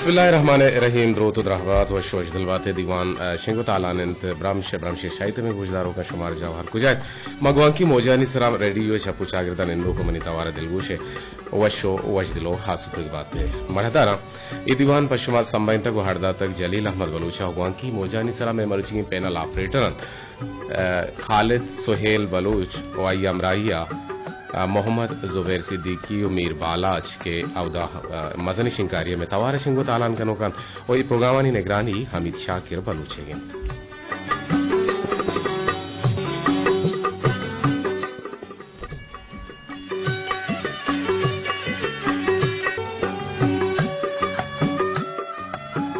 بسم اللہ الرحمن الرحیم۔ دروت و درہبات، وش وش دلباتے۔ دیوان، ء، شنگ و تالان انت۔ برمش، برمش شاہی تمے گوشداروکاں شمار جاہ ہر کجا ات۔ ما گوانکی موجانی سرا ریڈیو چپ و چاگردان انوک و منی توار دلگوش ء وش و وش دل و ہاسوتگ باتے۔ مڑداراں، اے دیوان پہ شما سمبھینتگ و ہڑداتگ جلیل احمد بلوچ ء۔ گوانکی موجانی سرا مئے مروچیگیں پینل آپریٹر انت۔ ء، خالد سہیل بلوچ و آئی ہمراہی ء، ء، محمد زبیر صدیقی و میر بالاچ کہ اودا، ء، مزنیں شنگکاری ء مئے توار ء شنگ و تالان کنوک انت و اے پروگرامانی نگرانی حمید شاکر بلوچ ء انت۔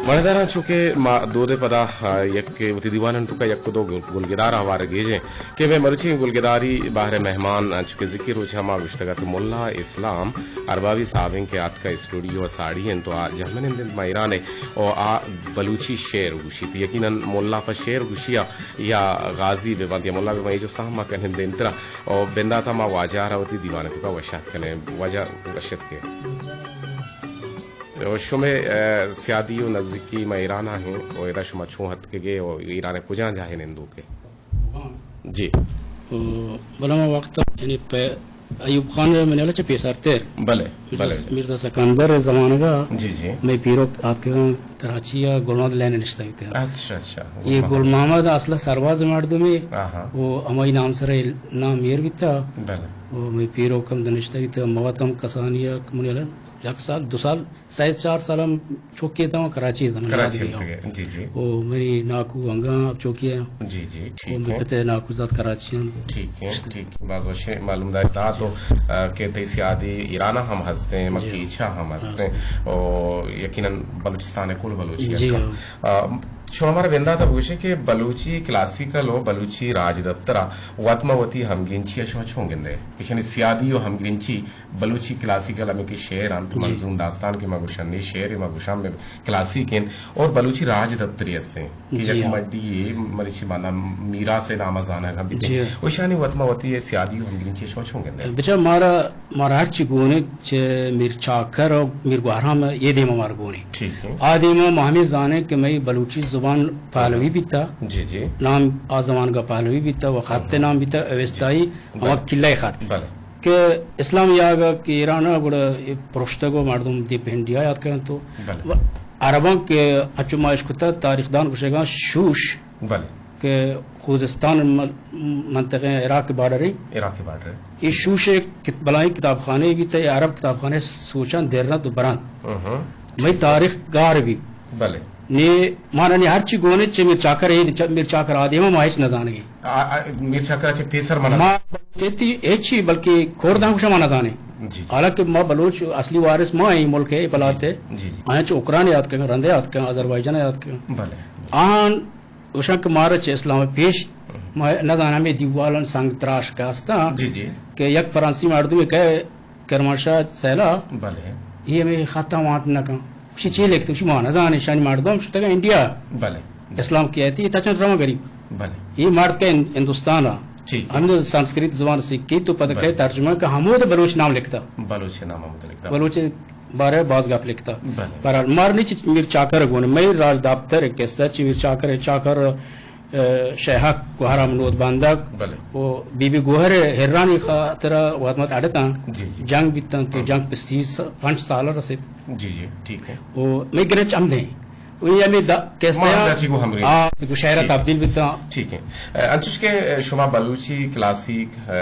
مڑداراں، چو کہ ما دود ء پدا، آ، یک وتی دیوانانی توکا یک دو گل-، گلگدار ء ہوار ء گیجیں کہ مئے مروچی گلگداری بہر ء مہمان، آ، چو کہ زکی روچ ء ما گوشتگ ات ملا اسلام اربابی صاحب انت کہ آتکا اسٹوڈیو ء ساڑی انت و آ جہمنند انت ما ایران ء و آ بلوچی شعر گوشیت۔ یقیناً ملا پہ شعر گوشی ء یا غازی بہ بنت یا ملا بہ بنت، اے جست ء ہم ما کنیں دیمترا و بندات ء ما واجہ ء را وتی دیوان ء توکا وش آتک کنیں۔ واجہ وش اتکے۔ و شمئے، ء، سیادی و نزیکی ماں ایران ء ہیں و ادا شما چون اتکگے و ایران ء کجام جاہ ء نندوکے؟ جی۔ و بلے ما وقت یعنی پہ ایوب خان ء من چہ پیسرتر۔ بلے، مرزا، بلے۔ مرزا سکندر ء زمانگ ء جی، جی۔ مئے پیروک آتکگاں کراچی ء گل محمد لین ء نشتگ اتگ۔ اچھا، اچھا۔ یہ گل محمد۔ گل محمد اصل ء سرباز مردمے۔ آہا۔ و ہمائی نام سر ء نام میر بیتا۔ بلے۔ و مئے پیروک ہم نشتگ اتگ، موت ہم کسانی ء منی یک سال، دو سال، سئے چار سال ہم چوکی اتاں کراچی اتاں، کراچی یاد اتگے۔ جی، جی۔ او منی ناکو انگا چوکی ء۔ جی، جی، او ٹھیک ہے۔ پتے ناکو زاد کراچی ہیں۔ ٹھیک ہے، ٹھیک۔ باز وشیں معلومداری دات تو، آ، کہ تئی سیادی ایران ہم ہستیں، جی۔ مکیچا ہم ہستیں۔ ہستیں۔ او یقیناً بلوچستان کل بلوچی جی، ہستیں۔ ہاں۔ آ، شما ہمارا بندات بگوشے کہ بلوچی کلاسیکل و بلوچی راج دپترا وت ما وتی ہمگینچی شما چون گندے؟ کشنی سیادی و ہمگینچی بلوچی کلاسیکل ہمے کہ شعر انت، جی۔ منظوم داستان کہ ما گوشن، نی شعر ما گوشن میں کلاسیک انت اور بلوچی راج دپتری ہستیں کہ جی یک ہاں۔ مڈی ہے، مرچی مانا میراث نام زانگ ہم بیتے۔ جی ہاں۔ وشانی وت ما وتی سیادی و ہمگرین چیز شما چون گندے؟ بچا مارا، مارا ہر چی گونے چہ میر چاکر و میر گوہرام یہ دیم مار گونے۔ ٹھیک ہے۔ آ دیم ما ہمیں زانے کہ مئی بلوچی زبان پہلوی بیتا۔ جی، جی۔ نام آ زمان کا پہلوی بیتا و خط ہم۔ نام بیتا اوستائی جی۔ ہما بلے۔ قلعہ خط۔ بلے۔ کہ اسلام یاگ کہ ایران ء گڑا پرشتگ و مردم دی پہ انڈیا یات کنت تو بلے۔ و عرباں کہ اچو ما اشکتا تاریخ دان گوشگاں شوش بلے۔ کہ خوزستان من-، منطقہ عراق بارڈر ہے۔ عراق بارڈر ہے۔ یہ شوش ایک کت-، بلائیں کتاب خانے بھی تے عرب کتاب خانے سوچاں در رد و برند۔ ہاں ہاں۔ مئی تاریخ گار بھی۔ بلے۔ نے مانا نے ہر چی گونے چے میر چاکر ہے، چ-، میر چاکر آدیما ما ہچ نہ زانگی۔ آ، آ، میر چاکر ء چہ پیسر من ما کہتی ہچی بلکہ کرداں گوشاں ما نہ زانیں۔ جی، جی۔ حالانکہ ما بلوچ اصلی وارث ما ایں ملک ء بلاتے۔ جی، جی۔ آیاں چہ اوکران یاد کن، رندے یاد کن، آذربائیجان یاد کن۔ بلے۔ آن گوشاں کہ مارا چہ اسلام پیش ہم۔ ما نہ زاناں ہمیں دیوالن سنگ تراش کا ہستاں جی، جی۔ کہ یک فرانسی مردمے کہ کرمانشاہ سیلا۔ بلے۔ یہ ہمیں خطا وانٹ نہ کن۔ شی چی لکھتے؟ شی ما نہ زانیں، شانی مردم شتگا انڈیا۔ بلے۔ اسلام کی آیتی، تا چند رواں غریب۔ بلے۔ یہ مرد کہ ہن-، ہندوستان آ۔ ٹھیک ہے۔ ہم سنسکرت زبان سیکھی تو پتہ بلے۔ کہ ترجمہ کہ ہمود بلوچ نام لکھتا۔ بلوچ نام ہمود لکھتا۔ بلوچ بارے باز گپ لکھتا۔ بلے۔ بہرحال، مار نہیں چی میر چاکر گون، میں راج دفتر قصہ چی میر چاکر، چاکر ء، شیہک گوہر ہم نود بندگ بلے۔ و بی بی گوہر ہرانی خاطر وت مت اڑتاں جی، جی۔ جنگ بیتاں تو ہم۔ جنگ پہ سی س-، پنچ سال رسید۔ جی، جی، ٹھیک ہے۔ و میں گرنچ ہم دیں۔ و یہ ہمیں دا-، کیسے ما ہم ہیں؟ دا چی کو ہم رہے۔ آ، گو شاعرہ جی۔ تبدیل بیتاں۔ ٹھیک ہے۔ ا، انچوش کہ شما بلوچی کلاسیک، ا،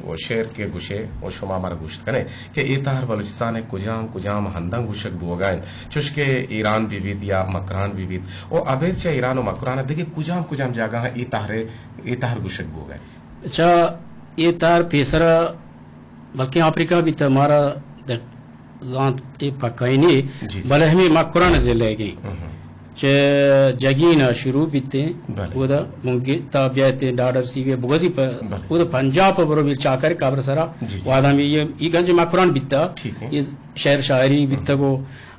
و شعر کہ گوشے و شما مارا گوشت کنے کہ اے تہر بلوچستان ء کجام کجام ہنداں گوشگ بوگا انت، چوش کہ ایران بہ بیت یا مکران بہ بیت، و ابید چہ ایران و مکران ء دگہ کجام کجام جاگہ اے تہر، اے تہر گوشگ بوگا انت؟ اچھا، اے تہر پیسرا بلکیں آفریقہ بیت، مارا دق-، زانت اے پکائی نی، جی، جی۔ بلے ہمیں مکران ضلع گی۔ ہم ہم۔ چہ جگین ء شروع بیتیں، بلے۔ اودا منگی تا بیایتیں ڈاڈر سی وی بگوزی پہ، بلے۔ اودا پنجاب پہ برو میر چاکر قبر سرا، جی، جی۔ وادا میں یہ، یہ گنج مکران بیتا، ٹھیک ہے۔ یہ شعر شاعری ہم۔ بیتا کو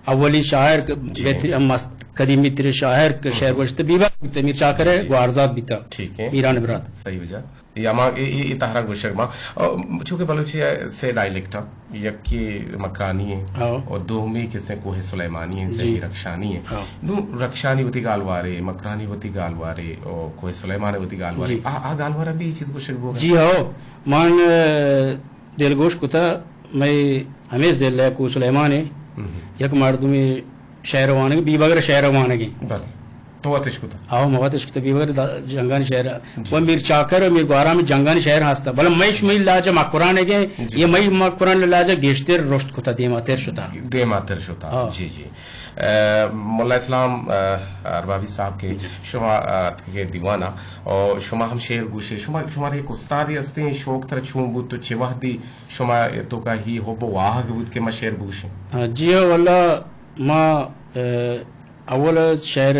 اولی شاعر ک-، جی۔ بہتری-، مست-، قدیمی ترین شاعر ک-، ہم۔ شعر گوشت بیبا بیتا میر چاکر جی، جی۔ گوارزاد بیتا۔ ٹھیک ہے۔ میران برات۔ صحیح وجہ۔ یا ما اے، اے، اے تہرا گوشگ ما، او، چونکہ بلوچی ء سے ڈائلیکٹ ء، یکے مکرانی ہیں، ہاں۔ اور دومی کسے کوہ سلیمانی ہیں، جی۔ سیدی رخشانی ہیں۔ ہاں۔ نو رخشانی وتی گالوارے، مکرانی وتی گالوارے، اور کوہ سلیمان وتی گالوارے۔ جی۔ آ، آ گالوارا بھی یہ چیز گوشگ بوگا۔ جی ہاں، من، ء، دلگوش کتا، میں ہمیں ضلع کوہ سلیمان ہے، ہم۔ یک مردمی شعر وانگ، بی بگر شعر وانگ۔ بلے۔ تو وتش کتا؟ آو، ما وتش کتا، بی بگر دا-، جنگانی شعر۔ جی۔ و میر چاکر و میر گوارام جنگانی شعر ہستا۔ بلے مئی شمئی لاجا مکران گے، جی۔ یہ مئی مکران لاجا گیشتر رشت کتا، دیما تر شتا۔ دیما تر شتا۔ ہاں۔ جی، جی۔ ء، ملا اسلام، ء، اربابی صاحب کے، جی۔ شما، ء، اتکے دیوانا، اور شما ہم شعر گوشے، شما، شما ایک استادی ہستے، شوق تر چون بود تو چہ وحدی شما تو کا ہی حب و واہگ بود کہ ما شعر بگوشیں؟ ہاں، جی ہاں، واللہ ما، ء، اول شعر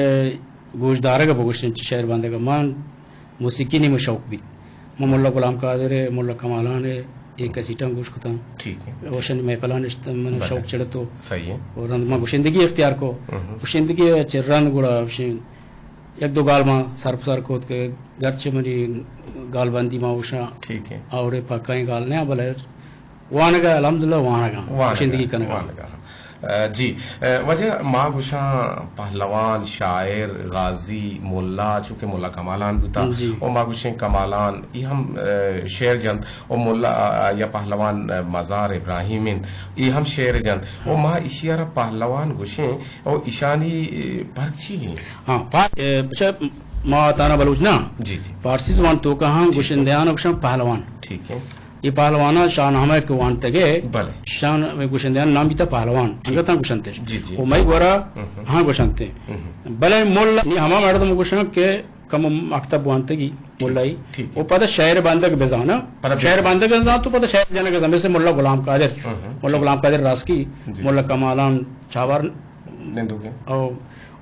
گوش دارگ ء بگوشیں، چہ شعر بندگ ء من موسیقی نیمہ شوق بیت۔ من ملا غلام قادر ء، ملا کمالان ء، اے کسیٹاں گوش کتاں۔ ٹھیک ہے۔ اوشن محفلاں نشتم، من بلے۔ شوق چڑتو۔ صحیح ہے۔ اور رند ما گشندگی اختیار کو۔ ہم۔ گشندگی چہ رند گڑا اوشن یک دو گال ما سر پہ سر کوت کہ گرچہ منی گال بندی ما اوشاں۔ ٹھیک ہے۔ آوڑے پکائیں گال نہ، بلے وانگا الحمدللہ وانگا، وانگا، گشندگی کنگا۔ وانگا۔ ء، جی، ء، واجہ ما گوشاں پہلوان، شاعر، غازی، ملا، چونکہ ملا کمالان بوتا، جی۔ او ما گوشیں کمالان، ای ہم، ء، شعر جنت، او ملا، ء، یا پہلوان، ء، مزار ابراہیم انت، ای ہم شعر جنت، او ما اشیارا پہلوان گوشیں، او اشانی، ء، پرک چی ہیں؟ ہاں، پا-، ء، بچہ ما تانا بلوچ نا؟ جی، جی۔ فارسی زبان توکا ہاں، ٹھیک ہے۔ گوشندیان گوشاں پہلوان۔ ٹھیک ہے۔ اے پہلواناں شاہ نامہ کہ وانتگے، بلے۔ شاہ ن-، گوشندیان نام بیتا پہلوان، ٹھیک۔ انگتاں گوشنتش۔ جی، جی۔ او مئی گورا، ہم۔ ہاں گوشنتے۔ ہم۔ بلے ملا، نی ہما مردم گوشاں کہ کم مکتب وانتگی، ٹھیک، ملائی۔ ٹھیک۔ او پدا شعر بندگ بزانا۔ پدا شعر بزانا۔ بندگ بزانا تو پدا شعر جنگ بزانا۔ مثل ملا غلام قادر۔ ہم، ہم۔ ملا ٹھیک۔ غلام قادر راسکی، جی۔ ملا کمالان چاور نندوکیں۔ او،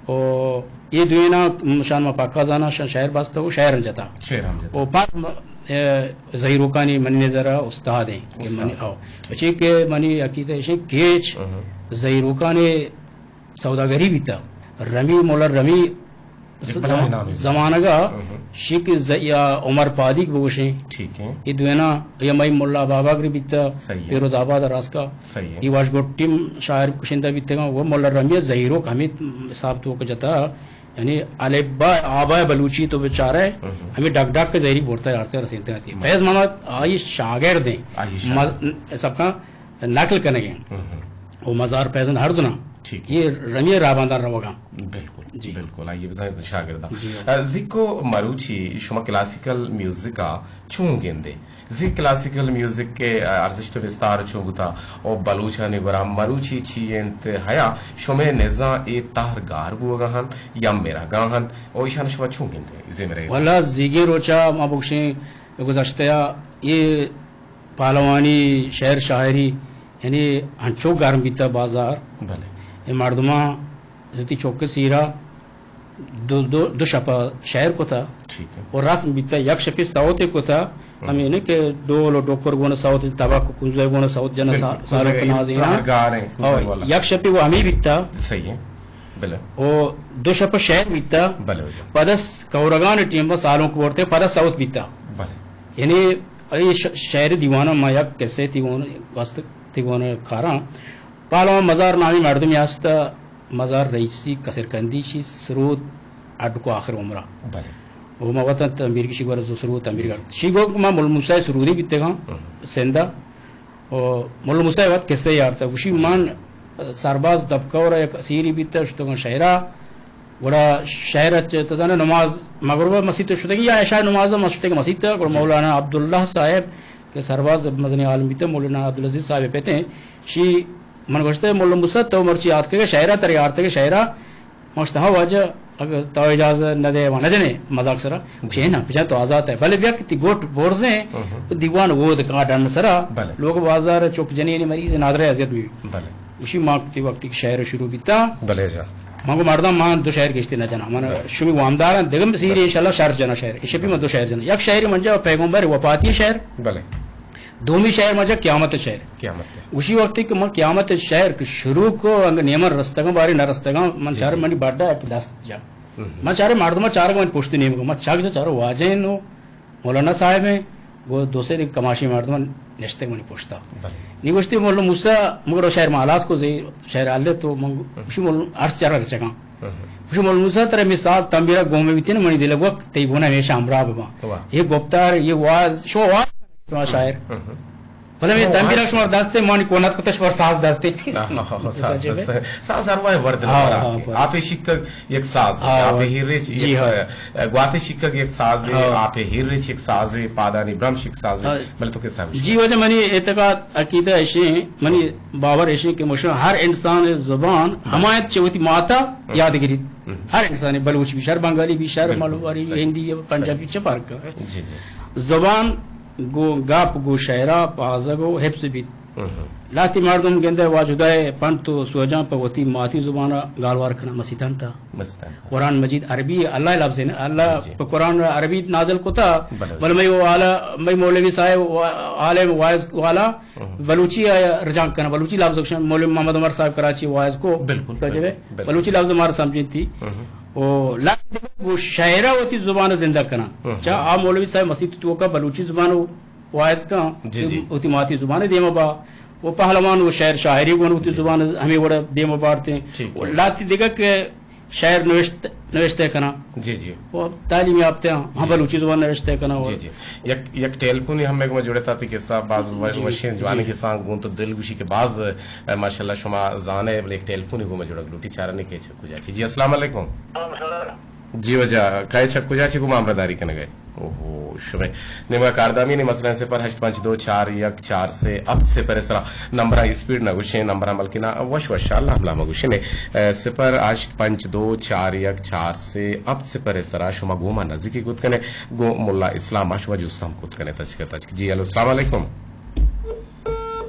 او، اے دوینا شان ما پاکا زانا، شان شعر باستا او شعر ہم جتا۔ شعر ہم جتا۔ او پاک م-، اے، زہیروکانی منی نظر استاد ہیں کہ استاد۔ منی، او۔ ٹھیک۔ چی کہ منی عقیدہ ایشی کیچ ہم۔ زہیروکانی سوداگری بیتا۔ رمی مولا رمی ایک بلاہیں نامے۔ زمانگا ہم۔ شیخ ز-، یا عمر پادیک بگوشیں۔ ٹھیک ہے۔ اے دوینا یا مئی ملا بابا گری بیتا۔ صحیح ہے۔ فیروز آباد راسکا۔ صحیح ہے۔ اے واش گٹی شاعر کشندہ بیتگاں، وہ ملا رمی زہیروک ہمیں حساب تو کو جتا، یعنی الف با آبا بلوچی تو بیچارے، ہم۔ ہمیں ڈک ڈک کے زہیری بورتا یارتے رسینتے آتی۔ ہم۔ فیض محمد آئی شاگرد ہیں۔ آئی شاگرد۔ مز-، سب کا نقل کنگے۔ ہم۔ وہ مزار فیض ہر دنا۔ ٹھیک۔ یہ رمی راباندار روگا۔ بالکل، جی۔ بالکل، آئی بزاں شاگردا۔ جی۔ ء، زیکو مروچی شما کلاسیکل میوزک ء چون گندے؟ زی کلاسیکل میوزک کے، ء، ارزشت و بستار چون بوتا؟ او بلوچانی گورا مروچی چی انت؟ حیا شمے نزاں اے تہر گار بوگا ہنت یا مرگا ہنت؟ او ایشان شما چون گندے؟ زی مرے۔ واللہ زیگیں روچا ما بگشیں گزشتہ ء اے پہلوانی شعر شاعری یعنی ہنچو گرم بیتا بازار۔ بلے۔ اے مردماں وتی چوک سیرا دو، دو، دو شپ شعر کتا۔ ٹھیک ہے۔ و رسم بیتا، یک شپی سوت کتا، ہم۔ ہمیں نے کہ ڈول و ڈوکر گون سوت، تبک و کنزے گون سوت جنا۔ بالکل۔ سا-، سالو کنزے، نازینا۔ ہر گار ہیں، کنزے او، والا۔ یک شپی وہ ہمیں بیتا۔ صحیح ہے۔ بلے۔ او دو شپ شعر بیتا۔ بلے، بلے۔ پدس کورگان ٹیم سالوں کو ورتے، پدس سوت بیتا۔ بلے۔ یعنی اے ش-، شعر دیوانا ما یک قصے تیوان واسطے تیوان کاراں۔ پالوان مزار نامی مردمی ہست، مزار رئیسی کسرکندی شی سرود اڈ کو آخر عمرہ۔ بلے۔ و ما وطن تنبیر کی شی گور سرود تنبیر کرد۔ شی گو ما مول موسی سرودی بیتگاں ہم۔ سندا۔ و مول موسی وقت قصے یارتا۔ گوشی من سرباز دبکور یک اسیری بیتا شتگاں شہرا۔ گڑا شہر ء چہ تو زانے نماز مغرب ء مسیت ء شتگی یا عشاء نماز ء مسیت ء، گڑا جی۔ مولانا عبداللہ صاحب کہ سرباز مزنیں عالم بیتے، مولانا عبدالعزیز صاحب ء پت ہیں، شی من گوشتے، مولا موسی تو مرچی آتکگے شہر ء، ترے آرتگے شہر ء؟ من گوشت، ہاں واجہ، اگر تو اجازت نہ دے و نہ جنے مذاق سرا، جی۔ شے نا، پچھا تو آزاد ہے، بلے بیا کہ تی گوٹ بورزیں، ہم۔ دیوان وود کا ڈن سرا، بلے۔ لوگ بازار چوک جنین مریض نادرہ اذیت بھی۔ بلے۔ گوشی ما تی وقتی کہ شعر شروع بیتا۔ بلے جا۔ ما گو مردم ما دو شعر گشتے نہ جنا۔ من بلے۔ شمی وامدار ہیں، دگم سیری بلے۔ انشاءاللہ شعر جنا شعر۔ ایشی بھی من دو شعر جنا۔ یک شعر من جا پیغمبر وفاتی شعر۔ بلے۔ دومی شعر من جا قیامت شعر۔ قیامت ہے۔ گوشی وقتی کہ من قیامت شعر کہ شروع کو، انگ نیمن رستگاں باری نہ رستگاں، من جی، چار جی۔ منی بڈا ایک دست جا۔ ہم۔ من چارے مردم چارگ من پشت نیم کو۔ من چاک جا چارو واجہ نو۔ مولانا صاحب ایں، گوں دو سے دگہ کماشیں مردماں نشتگ منی پشتا۔ بلے۔ نی گوشتی مولانا موسیٰ، مگر شعر ما ہلاس کو زی، شعر حل تو من گوشی مولانا عرض چرا رچگاں۔ ہم۔ گوشی مولانا موسیٰ ترا می ساز تنبیرہ گوم بیتین منی دل وقت تئی گونا ہمیشہ ہمراہ بباں۔ واہ۔ یہ گفتار، یہ واز، شو واز شما شاعر۔ ہم۔ بلے می تنبیرہ شما دستے، مانی کونت کتش ور ساز دستے۔ ہاں، ہاں، ہاں، ساز دستے۔ ساز ہر وای ورد ہاں، نفرا۔ ہاں، ہاں۔ آپ شکگ یک ساز، ہاں، آپ ہاں۔ ہیرچ جی یک ہاں۔ سا-، گوات شکگ یک ساز، ہاں۔ آپ ہیرچ یک ساز، پادانی برمش یک ساز، ہاں۔ بلے تو کسا گوشی؟ جی واجہ منی اعتقاد عقیدہ ایشیں، منی باور ایشیں کہ مشا ہر انسان زبان ہاں۔ ہمایت چہ وتی ماتا ہاں۔ یاد گریت۔ ہم۔ ہر انسان بلوچ بھی شر، بنگالی بھی شر، بالکل۔ مالواری بھی، صحیح۔ ہندی بھی، پنجابی صحیح۔ چہ فرق۔ جی، جی۔ زبان گوں گپ، گوں شعرا پازگ و حفظ بیت۔ ہم۔ لہتی مردم گندئے واجہ ہدائے پنت و سوجاں پہ وتی ماتی زبانا گالوار کناں مسیتاں تا۔ مسیتاں تا۔ قرآن مجید عربی، اللہ لفظ ایں، اللہ جی، جی۔ پہ قرآن عربی نازل کتا۔ بلے۔ بلے مئی والا، مئی مولوی صاحب و عالم واعظ والا ہم۔ بلوچی آ رجانک کناں، بلوچی لفظ گوشن، مولوی محمد عمر صاحب کراچی واعظ کو۔ بالکل، تو جو ہے، بالکل، بالکل۔ بلوچی لفظ مارا سمجھنتی۔ ہم۔ و لہتی گوں شعرا وتی زبان زندہ کناں۔ ہم۔ چا آ مولوی صاحب مسیت توکا بلوچی زبان و واعظ کن، جی، جی۔ وتی ماتی زبان دیما با، و پہلوان و شعر شاعری گون وتی جی، جی۔ زبان ہمے وڑا دیما بارتیں۔ ٹھیک و ہے۔ لہتی دگہ کہ شعر نوشت، نوشتہ کناں۔ جی، جی۔ و تعلیم یافتہ ہاں، ہاں، جی۔ بلوچی زبان نوشتہ کناں و جی، جی۔ یک، یک ٹیلیفونی ہم میں گوما جڑتا تھی کہ صاحب باز و-، جی، وشیں جوانی جی۔ کہ سان گون تو دل گوشی کہ باز، اے، ماشاءاللہ شما زانے، بلے یک ٹیلیفونی گوما جڑگ لوٹی چارنے کہ چک کجا چی۔ جی، السلام علیکم۔ جی واجہ، کئے چہ کجا چہ گوں ما ہمراہداری کنگ ءَ ئے؟ اوہو، شمئے نیمگا کاردامی نی، مثلاً صفر ہشت پنچ دو چار یک چار سے ہفت صفر ءِ سرا نمبراں اسپیڈ نہ گوشیں، نمبراں بلکنا وش وش ءَ لام لام گوشیں۔ اے، صفر ہشت پنچ دو چار یک چار سے ہفت صفر ءِ سرا شما گوں ما نزیکی کت کنے، گوں ملا اسلام ءَ شما جست ہم کت کنے تچک تچک۔ جی ہلو، السلام علیکم۔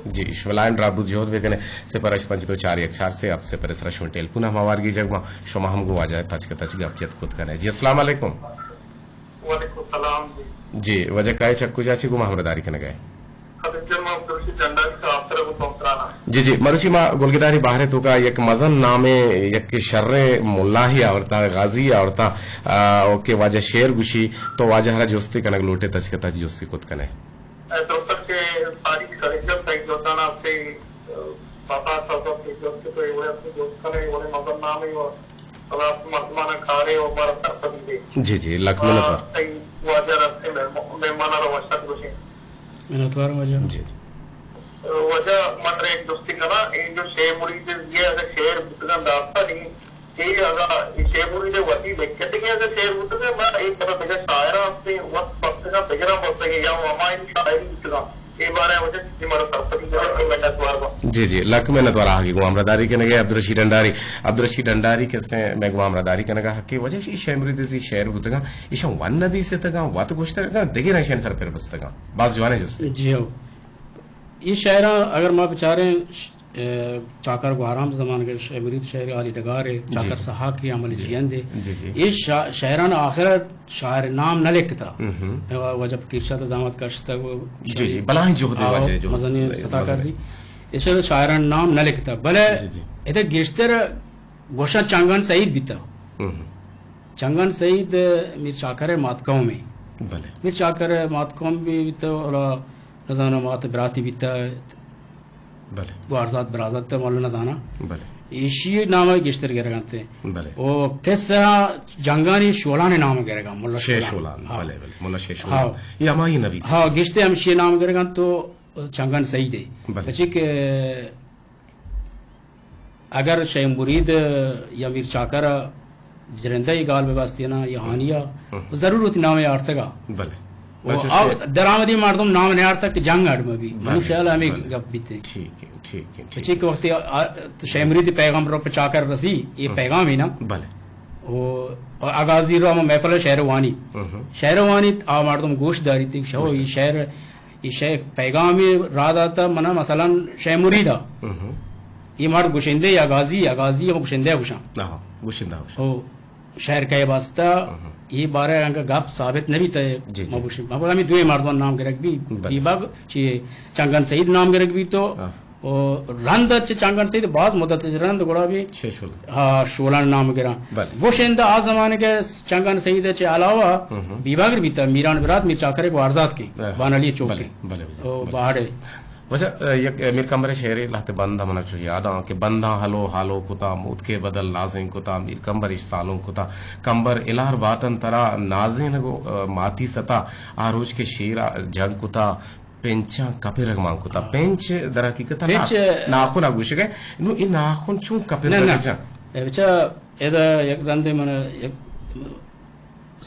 جی، شما لائن ڈراپ بوت، جہد بکنے، صفر ہشت پنچ دو چار یک چار سے ہفت صفر ءِ سرا شما ٹیلیفون ہم ہوار گیجگ باں، شما ہم گوں واجہ ءَ تچک تچک گپ جت کت کنے۔ جی، السلام علیکم۔ وعلیکم السلام جی۔ جی، واجہ کئے چہ کجا چہ گوں ما ہمراہداری کنگ ءَ ئے؟ خدیجہ، ما عبدالرشید ڈنڈاری صاحب ترا گوں تران۔ جی، جی، مروچی ما گلگداری بہر ءِ توکا یک مزن نامیں، یک شریں ملاہے آورتا، غازی آورتا، آ، او کہ واجہ شعر گوشی، تو واجہ ءَ را جستی کنگ لوٹے، تچک تچک جستی کت کنے۔ اے درستاں کہ ساری خلیجہ سعید جوزان ءَ ہستے، اے، پاپا صاحب ءَ کہ جست کہ تو اے وڑے ہستے جست کنے، اے وڑے مزن نامے و راست مردماناں کارے و مارا سرپدی دے۔ جی، جی، لک منت وار۔ تئی واجہ ءَ را ہستے مہم-، مہمان ءَ را وش آتک گوشیں۔ منت وار واجہ۔ جی۔ واجہ من ترا یک جستے کناں، اے جو شے مرید ءِ اگہ شعر بوتگاں داستانی، اے اگاں اے شے مرید ءِ وتی لکھتگیں اگاں شعر بوتگاں، ما اے پدا دگہ شاعراں ہستیں وت بستگاں، دگراں بستگیں یا ہمائی شاعری بوتگاں، اے بارہ ءَ واجہ چیزے مارا سرپدی دے، اے منت وار باں۔ جی، جی، لک منت وار آہگی گوں ہمراہداری کنگ ءَ عبدالرشید ڈنڈاری۔ عبدالرشید ڈنڈاری کسے مئے گوں ہمراہداری کنگ ءَ حقی واجہ، اے شے مرید ءِ زی شعر بوتگاں، ایشاں ون نبیستگاں، وت گوشتگاں، دگراں ایشانی سر پر بستگاں۔ باز جوانیں جستے۔ جی ہو۔ اے شاعراں اگر ما بچاریں، ش-، اے، چاکر گوہرام زمانگ ءِ شے مرید شاعر عالی ڈگار ءِ، جی۔ چاکر سہاک ءِ عمل جی۔ جیئند ءِ۔ جی، جی۔ اے شا-، شاعراں آخر ءَ شاعر نام نہ لکھتا۔ ہم، ہم۔ اے وا-، واجہ فقیر شاہ ءَ زحمت کشتگ و جی، جی۔ بلاہیں جہدے آؤ، واجہ جہد۔ مزنیں اے، ستاکار مزنیں۔ زی۔ اے شاعر، شاعراں نام نہ لکھتا۔ بلے جی، جی۔ ادا گیشتر گوشاں چنگان سعید بیتا۔ ہم، ہم۔ چنگان سعید میر چاکر ءِ مات قوم ایں۔ بلے۔ میر چاکر ءِ مات قوم بھی بیتا، اور نزاناں مات براتی بیتا۔ بلے۔ گوارزات برازات ءِ ملا نزاناں۔ بلے۔ ایشی نام ءَ گیشتر گرگ ءَ انت۔ بلے۔ او کسہ جنگانی شولان ءِ نام ءَ گرگ ءَ انت، ملا شے شولان۔ شولان، ہاں۔ بلے، بلے، ملا شے شولان۔ ہاں۔ اے ہمائی نبیس۔ ہاں، گیشتر ہمشی نام گرگ ءَ انت تو چنگان سعید ءِ۔ بلے۔ پچے کہ اگر شے مرید یا میر چاکر ءَ زرندہ ءِ گال بہ بستیناں یا ہانی ءَ، ہم۔ ضرور وتی نام ءَ آرتگ ءَ۔ بلے۔ و بلے چوشیں۔ آ درآمدی مردم نام نہ آرتگ کہ جنگ اڈ مہ بی۔ منی بلے، خیال ءَ ہمے بلے۔ گپ بیت۔ ٹھیک ہے، ٹھیک ہے، ٹھیک ہے۔ چی کہ وقتی آ، آ، شے مرید ءِ پیغام رو پہ چاکر رسی، اے ہم۔ پیغام ہی نا۔ بلے۔ و، و اگازی رو ہم محفل ءَ شعر وانی۔ ہم۔ شعر وانی آ مردم گوش داری تھی، شو گوش اے داری۔ شعر اے شے پیغامے را داتا منا، مثلاً شے مرید ءَ۔ ہم۔ اے مرد گشندہ یا غازی، یا غازی ہم گشندہ گشاں۔ ہاں، گشندہ گشاں۔ او شعر کئے واسطہ ہم۔ اے بارہ انگا گپ ثابت نہ بیتا۔ جی، جی۔ ما گشن، ما ہمیں دوئیں مردمان نام گرگ بی، بلے۔ بیبگ چی چنگن سعید نام گرگ بی تو ہاں۔ و رند چہ چنگن سید باز مدت رند گڑا بھی شے شول۔ ہا، شولان نام گراں۔ بلے۔ گوشند آ زمانے کے چنگن سید چہ علاوہ ہم ہم۔ بیباگر بیتا، میران برات میر چاکرے کو آرزات کی، ہاں۔ بانلی چوک بلے، کی۔ بلے، بلے، او بلے۔ باہڑے۔ وجہ، اے، یک، اے، میر کمبر شعرے لہتے بند من چو یاد آں کہ بنداں ہلو ہالو کتا، موت کے بدل نازیں کتا، میر کمبر اش سالوں کتا، کمبر الار باتن ترا نازیں نگو، اے، ماتی ستا، آ روچ کے شیر جنگ کتا، پنچاں کپرگ مان کتا۔ پنچ در حقیقت پنچ ناخن گوشگے۔ نو اے ناخن چون کپرگ نہ، نہ۔ جان؟ اے بچا، ادا یک رندے من یک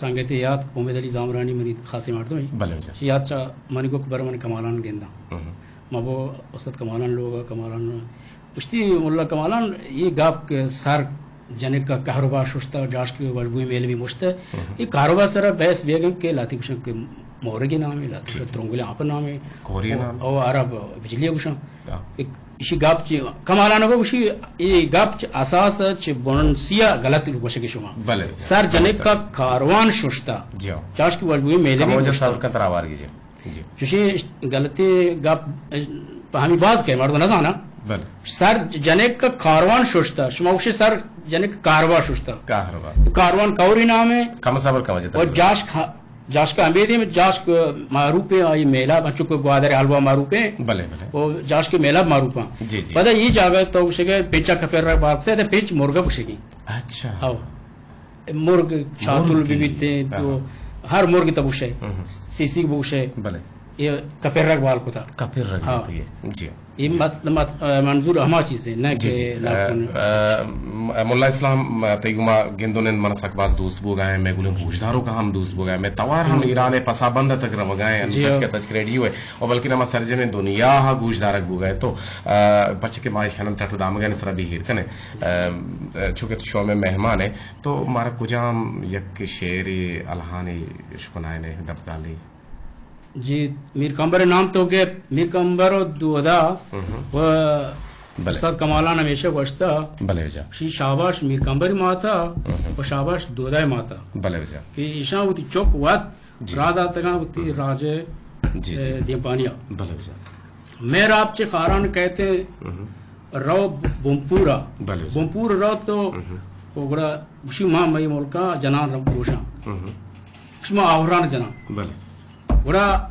سنگتے یات، امید علی زامرانی منی خاصیں مردمے۔ بلے بچا۔ یات چا منی گوک بر من کمالان گنداں۔ ہم۔ ما بو استاد کمالان لوگ، کمالان گوشتی، ملا کمالان، اے گپ کہ سر جنک کا کاروبار ششتا، جاشکی وشبوئی میل بھی مشتا۔ ہم۔ اے کاروبار سر بحث بیگن کہ لاتی گوشن کہ مورگی نامے، لاتی گوشن ترنگولی آپ نامے۔ کوری نام۔ او عرب بجلی گوشن۔ ہاں۔ ایک اسی گپ چی کمالان کو گوشی، اے گپ چی اساس چی بنن سیا غلط گوشگی شما۔ بلے۔ سر جنک کا کاروان ششتا۔ جی ہاں۔ جاشکی وشبوئی میل بھی کموجہ مشتا۔ سر کا تراوار کی جی۔ جی۔ چوشیں غلطیں گپ پہ ہمے باز کئے، مردم نہ زاناں۔ بلے۔ سر جنک کاروان ششتا، شما گوشے سر جنک کاروا ششتا۔ کاروا۔ کاروان کوری نامے۔ کم صبر کا وجہ و تھا۔ جاشک، جاشک ہمیدیں، جاشک معروف ہے، آئی میلاب، انچو کہ گوادر حلوا معروف ہے۔ بلے، بلے۔ و جاشک میلاب معروف ہیں۔ جی، جی۔ پدا یہ جاگہ تو گوشے کہ پنچا کپر رکھ بار کتے، پنچ مرغا گوشے کی۔ اچھا۔ ہاں۔ مرگ شاتل مرگی۔ بھی بیتے، ہاں، تو ہاں۔ ہر مرگ تب گوشے۔ ہم۔ سیسی بوشے۔ بلے۔ یہ کپرگ بال کتا۔ کپرگ ہاں۔ یہ۔ جی۔ یہ مت-، مت-، منظور ہما چیز ہے، نہ جی، کہ جی۔ نہ اے، کن-، اے، م-، ملا اسلام، تئی گما گندونن من سک باز دوست بوگا ہیں، میں گلیں گوشداروں کا ہم دوست بوگا ہیں، میں توار ہم ہم۔ ایران پسا بند تک روگا ہیں، جی۔ تچک تچک ریڈیو ہے، اور بلکہ ہما سرجمیں دنیا ہا گوشدارک بوگا ہے۔ تو، اے، پرچہ کہ ما اشکنن ٹٹ دامگان سرا بھی ہیر کنے۔ ام، چونکہ تو شوم مہمان ہے، تو مارا کجام یک شعرے، الہانے شکنائنے دبگالے؟ جی، میر کمبر نام تو کہ میر کمبر و دودا ہم۔ و بلے۔ استاد کمالان ہمیشہ گوشتا۔ بلے جا۔ شی شاباش میر کمبر ماتا ہم۔ و شاباش دودا ماتا۔ بلے جا۔ کہ ایشاں وتی چک وت جی۔ را داتگاں وتی راج جی، جی۔ اے، دیمپانیا۔ بلے جا۔ مہراب چہ خاران کہتے ہم۔ رو بمپورا۔ بلے۔ بمپور رو تو ہم۔ او گڑا گوشی ما مئی ملکا جنان رو پروشاں۔ ہم۔ گوشی ما آوران جنان۔ بلے۔ گڑا،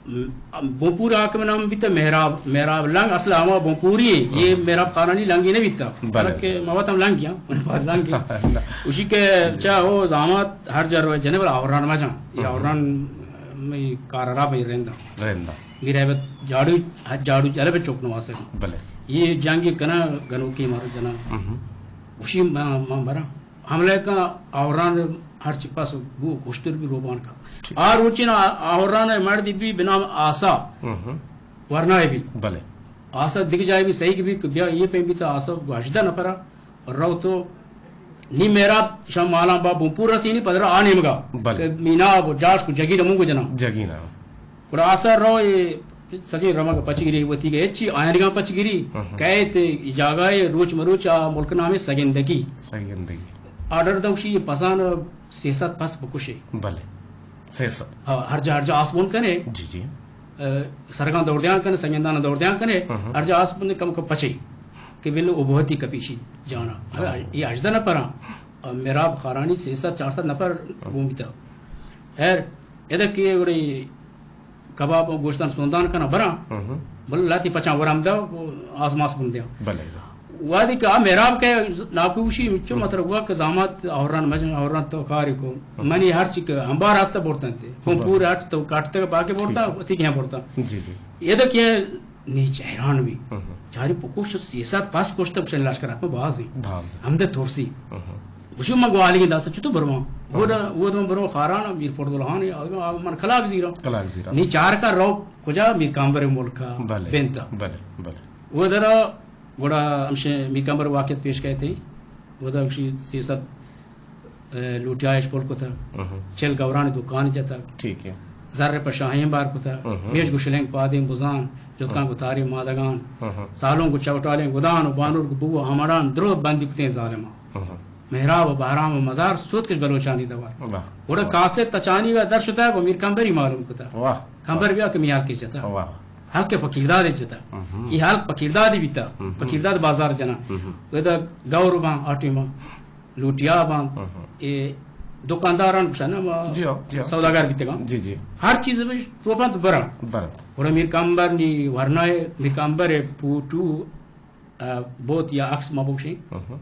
م-، بمپور حاکم نام بیتا مہراب، مہراب لنگ اصل ہما بمپوری ہے۔ یہ ہم۔ مہراب خارانی لنگی نہ بیتا۔ بلے۔ بلکہ ما وت ہم لنگی ہاں، من بعد لنگی ہاں۔ نہ۔ گوشی کہ چا ہو داماد ہر جا روئے جنے بل آوران مجان۔ یہ ہم۔ آوران میں کار را بھئی رندا۔ رندا۔ گریبت جاڑو، جاڑو جلب چوک نواسگ۔ بلے۔ یہ جنگی کنا گنوکی مارو جنا۔ ہم۔ گوشی ما، ما برا۔ حملہ کا آوران ہر چی پاس گو گوشتر بھی روبان کا۔ ٹھیک۔ آ روچی نا آوران مرد بھی بنام آسا۔ ہم۔ ورنائے بھی۔ بلے۔ آسا دگ جائے بھی صحیح بھی کہ بیا یہ پہ بھی تا آسا گو ہژدہ نفرا۔ رو تو نی مہراب شام مالاں با بمپور رسینی پدرا آ نیمگا۔ بلے۔ کہ میناب و جاش کو جگیر مونگو جنا۔ جگینا۔ گڑا آسر رو اے سجیں رمگ پچگری وتی گئے چی آیانگاں پچگری ہم ہم۔ کئے تے جاگہ روچ مروچ آ ملک نامے سگندگی۔ سگندگی۔ آرڈر دوشی پسان سیصد پس بکشے۔ بلے۔ سیصد۔ ہاں، ہر جا، ہر جا آسبون کنے۔ جی، جی۔ اے، سرگاں دور دیاں کنے، سنگندان دور دیاں کنے، ہم ہم۔ ہر جا آسبون کم کو پچے۔ کہ بل ابوہتی کپیشی جانا۔ ہاں۔ اے، یہ ہژدہ نفر ہاں۔ اور مہراب خارانی سیصد، چارصد نفر ہاں۔ گون بیتا۔ خیر، ادا کہ گڑی کباب و گوشتان سوندان کنا براں۔ ہم ہم۔ بل لاتی پچاں ورم دا، آسماس بندیاں۔ بلے۔ وادی کہ آ مہراب کہ ناکوشی مچو مطلب ہوا کہ زامات آوران مجن آوران تو کاری کو۔ ہم۔ منی ہر چی کہ ہمبار آستا بورتن تے۔ ہم۔ پورے ہر چی تو کاٹتے باقی بورتا، ٹھیک ہے۔ تی کہیں بورتا۔ جی، جی۔ یہ دا کہ نی چہران بھی۔ ہم ہم۔ چاری پکوش سیصد پس کشتا کشن لشکر آتما باز ہی۔ باز۔ ہم دے ترسی۔ ہم ہم۔ گوشو من گوالی داستا چتو برواں۔ ہم۔ وہ دا، وہ دا برواں خاران میر فردول خان، آ، آ، من کلاک زیرا۔ کلاک زیرا۔ نی چار کا رو کجا میر کامبر ملکا بلے، بنتا۔ بلے، بلے۔ وہ درا گڑا ہمشے میر کامبر واقعیت پیش کہتے ہیں۔ وہ دا ہمشی سیصد اے، لوٹیا اش پل کتگ۔ اہم۔ چل گورانی دکان جتگ۔ ٹھیک ہے۔ زر پہ شاہیں بار کتگ۔ اہم۔ میش گو شلنگ پادیں بزان، جتکاں اہم۔ گو تاریں مادگان۔ اہم۔ سالوں گو چوٹالیں گدان و بانور گو بو آمڑان درو بندی کتیں ظالمان۔ اہم۔ مہراب و بہرام و مزار سوتکش بلوچانی دوار۔ واہ۔ گڑا واہ۔ کاسے تچانی گا در شتگ و میر کمبری معلوم کتگ۔ واہ۔ کمبر بیا کہ میاکش جتگ۔ واہ۔ ہلک فقیرداد جتا۔ ہم۔ اے ہلک فقیرداد بیتا۔ ہم۔ فقیرداد بازار جنا۔ ہم۔ ودا گور باں، آٹی ما لوٹیا باں۔ ہم۔ اے دکانداران گوشن، ما جی ہاں، جی ہاں۔ سوداگر بیتگاں۔ جی، جی۔ ہر چیز بش روپاں تو برن۔ برن۔ اور میر کمبر نی ورنائے، میر کمبر پوٹو، آ، بوت یا عکس ما بگوشیں۔ ہم۔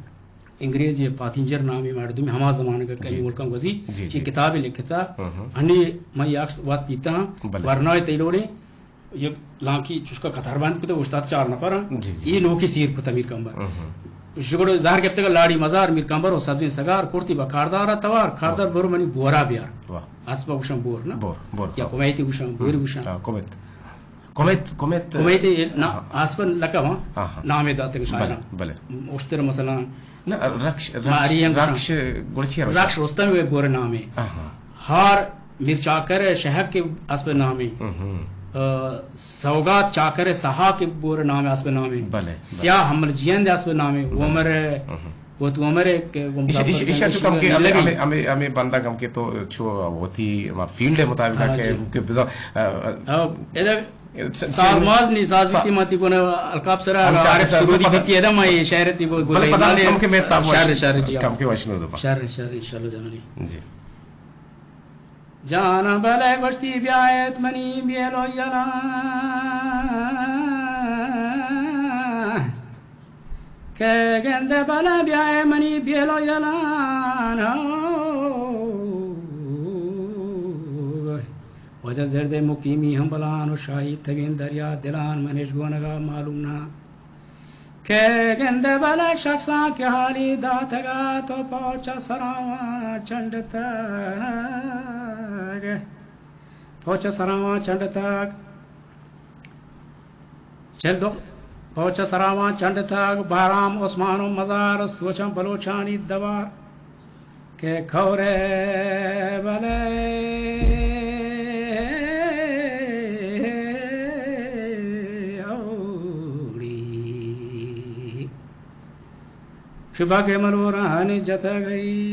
انگریز یہ پاتینجر نامی مردمی ہما زمانگ ء کئی جی۔ ملکاں گوزی، جی، چی جی۔ کتابے لکھتا۔ ہم۔ ہنی من یہ عکس وقت دیتا ہاں، بلے۔ ورنائے تیلوڑیں، یہ لانکی چشکا قطار بند کتا، استاد چار نفر ہاں۔ جی، جی۔ یہ نوکی سیر کتا میر کمبر۔ ہم۔ شگڑ زہر گپتگا لاڑی مزار، میر کمبر و سبزین سگار، کرتی با کاردارا توار، کاردار برو منی بورا بیار۔ واہ۔ اسپا گوشن بور نا؟ بور، بور، یا ہاں۔ کمیتی گوشن، بوری ہم۔ گوشن۔ ہاں، کمیت۔ کمیت، کمیت۔ کمیت نا، ہاں۔ آسپن لکا ہاں، ہاں، ہاں۔ نامے داتگ شاعراں۔ بلے، بلے۔ اشتر مثلاً نہ، رکش، رکش، ماری ہم رکش، گڑا چی رکش؟ رکش رستم وے بور نامے۔ ہاں، ہاں۔ ہار میر چاکر شہک کے اسب نامے۔ ہم، ہم۔ آ، سوگات چاکر سہا کے بور نامے اسب نامے۔ بلے، بلے۔ سیاہ حمل جیند اسب نامے۔ بلے۔ عمر ہم، ہم۔ وہ تو عمر ایک، وہ ایش-، ایش-، ایشا چو کم کے ہمیں، ہمیں، ہمیں، ہمیں بندہ کم کے تو چو ہوتی ہما فیلڈ مطابق ہاں، کہ، جی۔ کہ بزا-، آ، آ، آ، ادھر س-، ساز س-، ماز نہیں، ساز سا-، کی ماتی کو نا القاب سرا، القاب عارف سرا، سرودی پتہ بیتی ہے نا، میں یہ شاعر تی وہ بلے گلے پتہ مالے۔ کم کے میں تاب شاعر، وش-، شاعر جی، کم کے وش نہ دو۔ شاعر، شاعر، انشاءاللہ جنانی۔ جی۔ جاناں بلے گوشتی بیایت منی بیل و یلان، کہ گندے بلے بیائے منی بیل و یلان۔ واجہ زردے مقیمی ہم بلان و شاہی تبین دریا دلان، منش گونگا معلوم نہ۔ کہ گندے بلے شخصاں کہ حالی داتگا، تو پوچ سراواں چنڈتگ، پوچ سراواں چنڈتگ۔ چل دو پوچ سراواں چنڈتگ، بارام عثمان و مزار، سوچاں بلوچانی دوار۔ کہ کورے بلے اوڑی شبہ کے ملوران جتگئی۔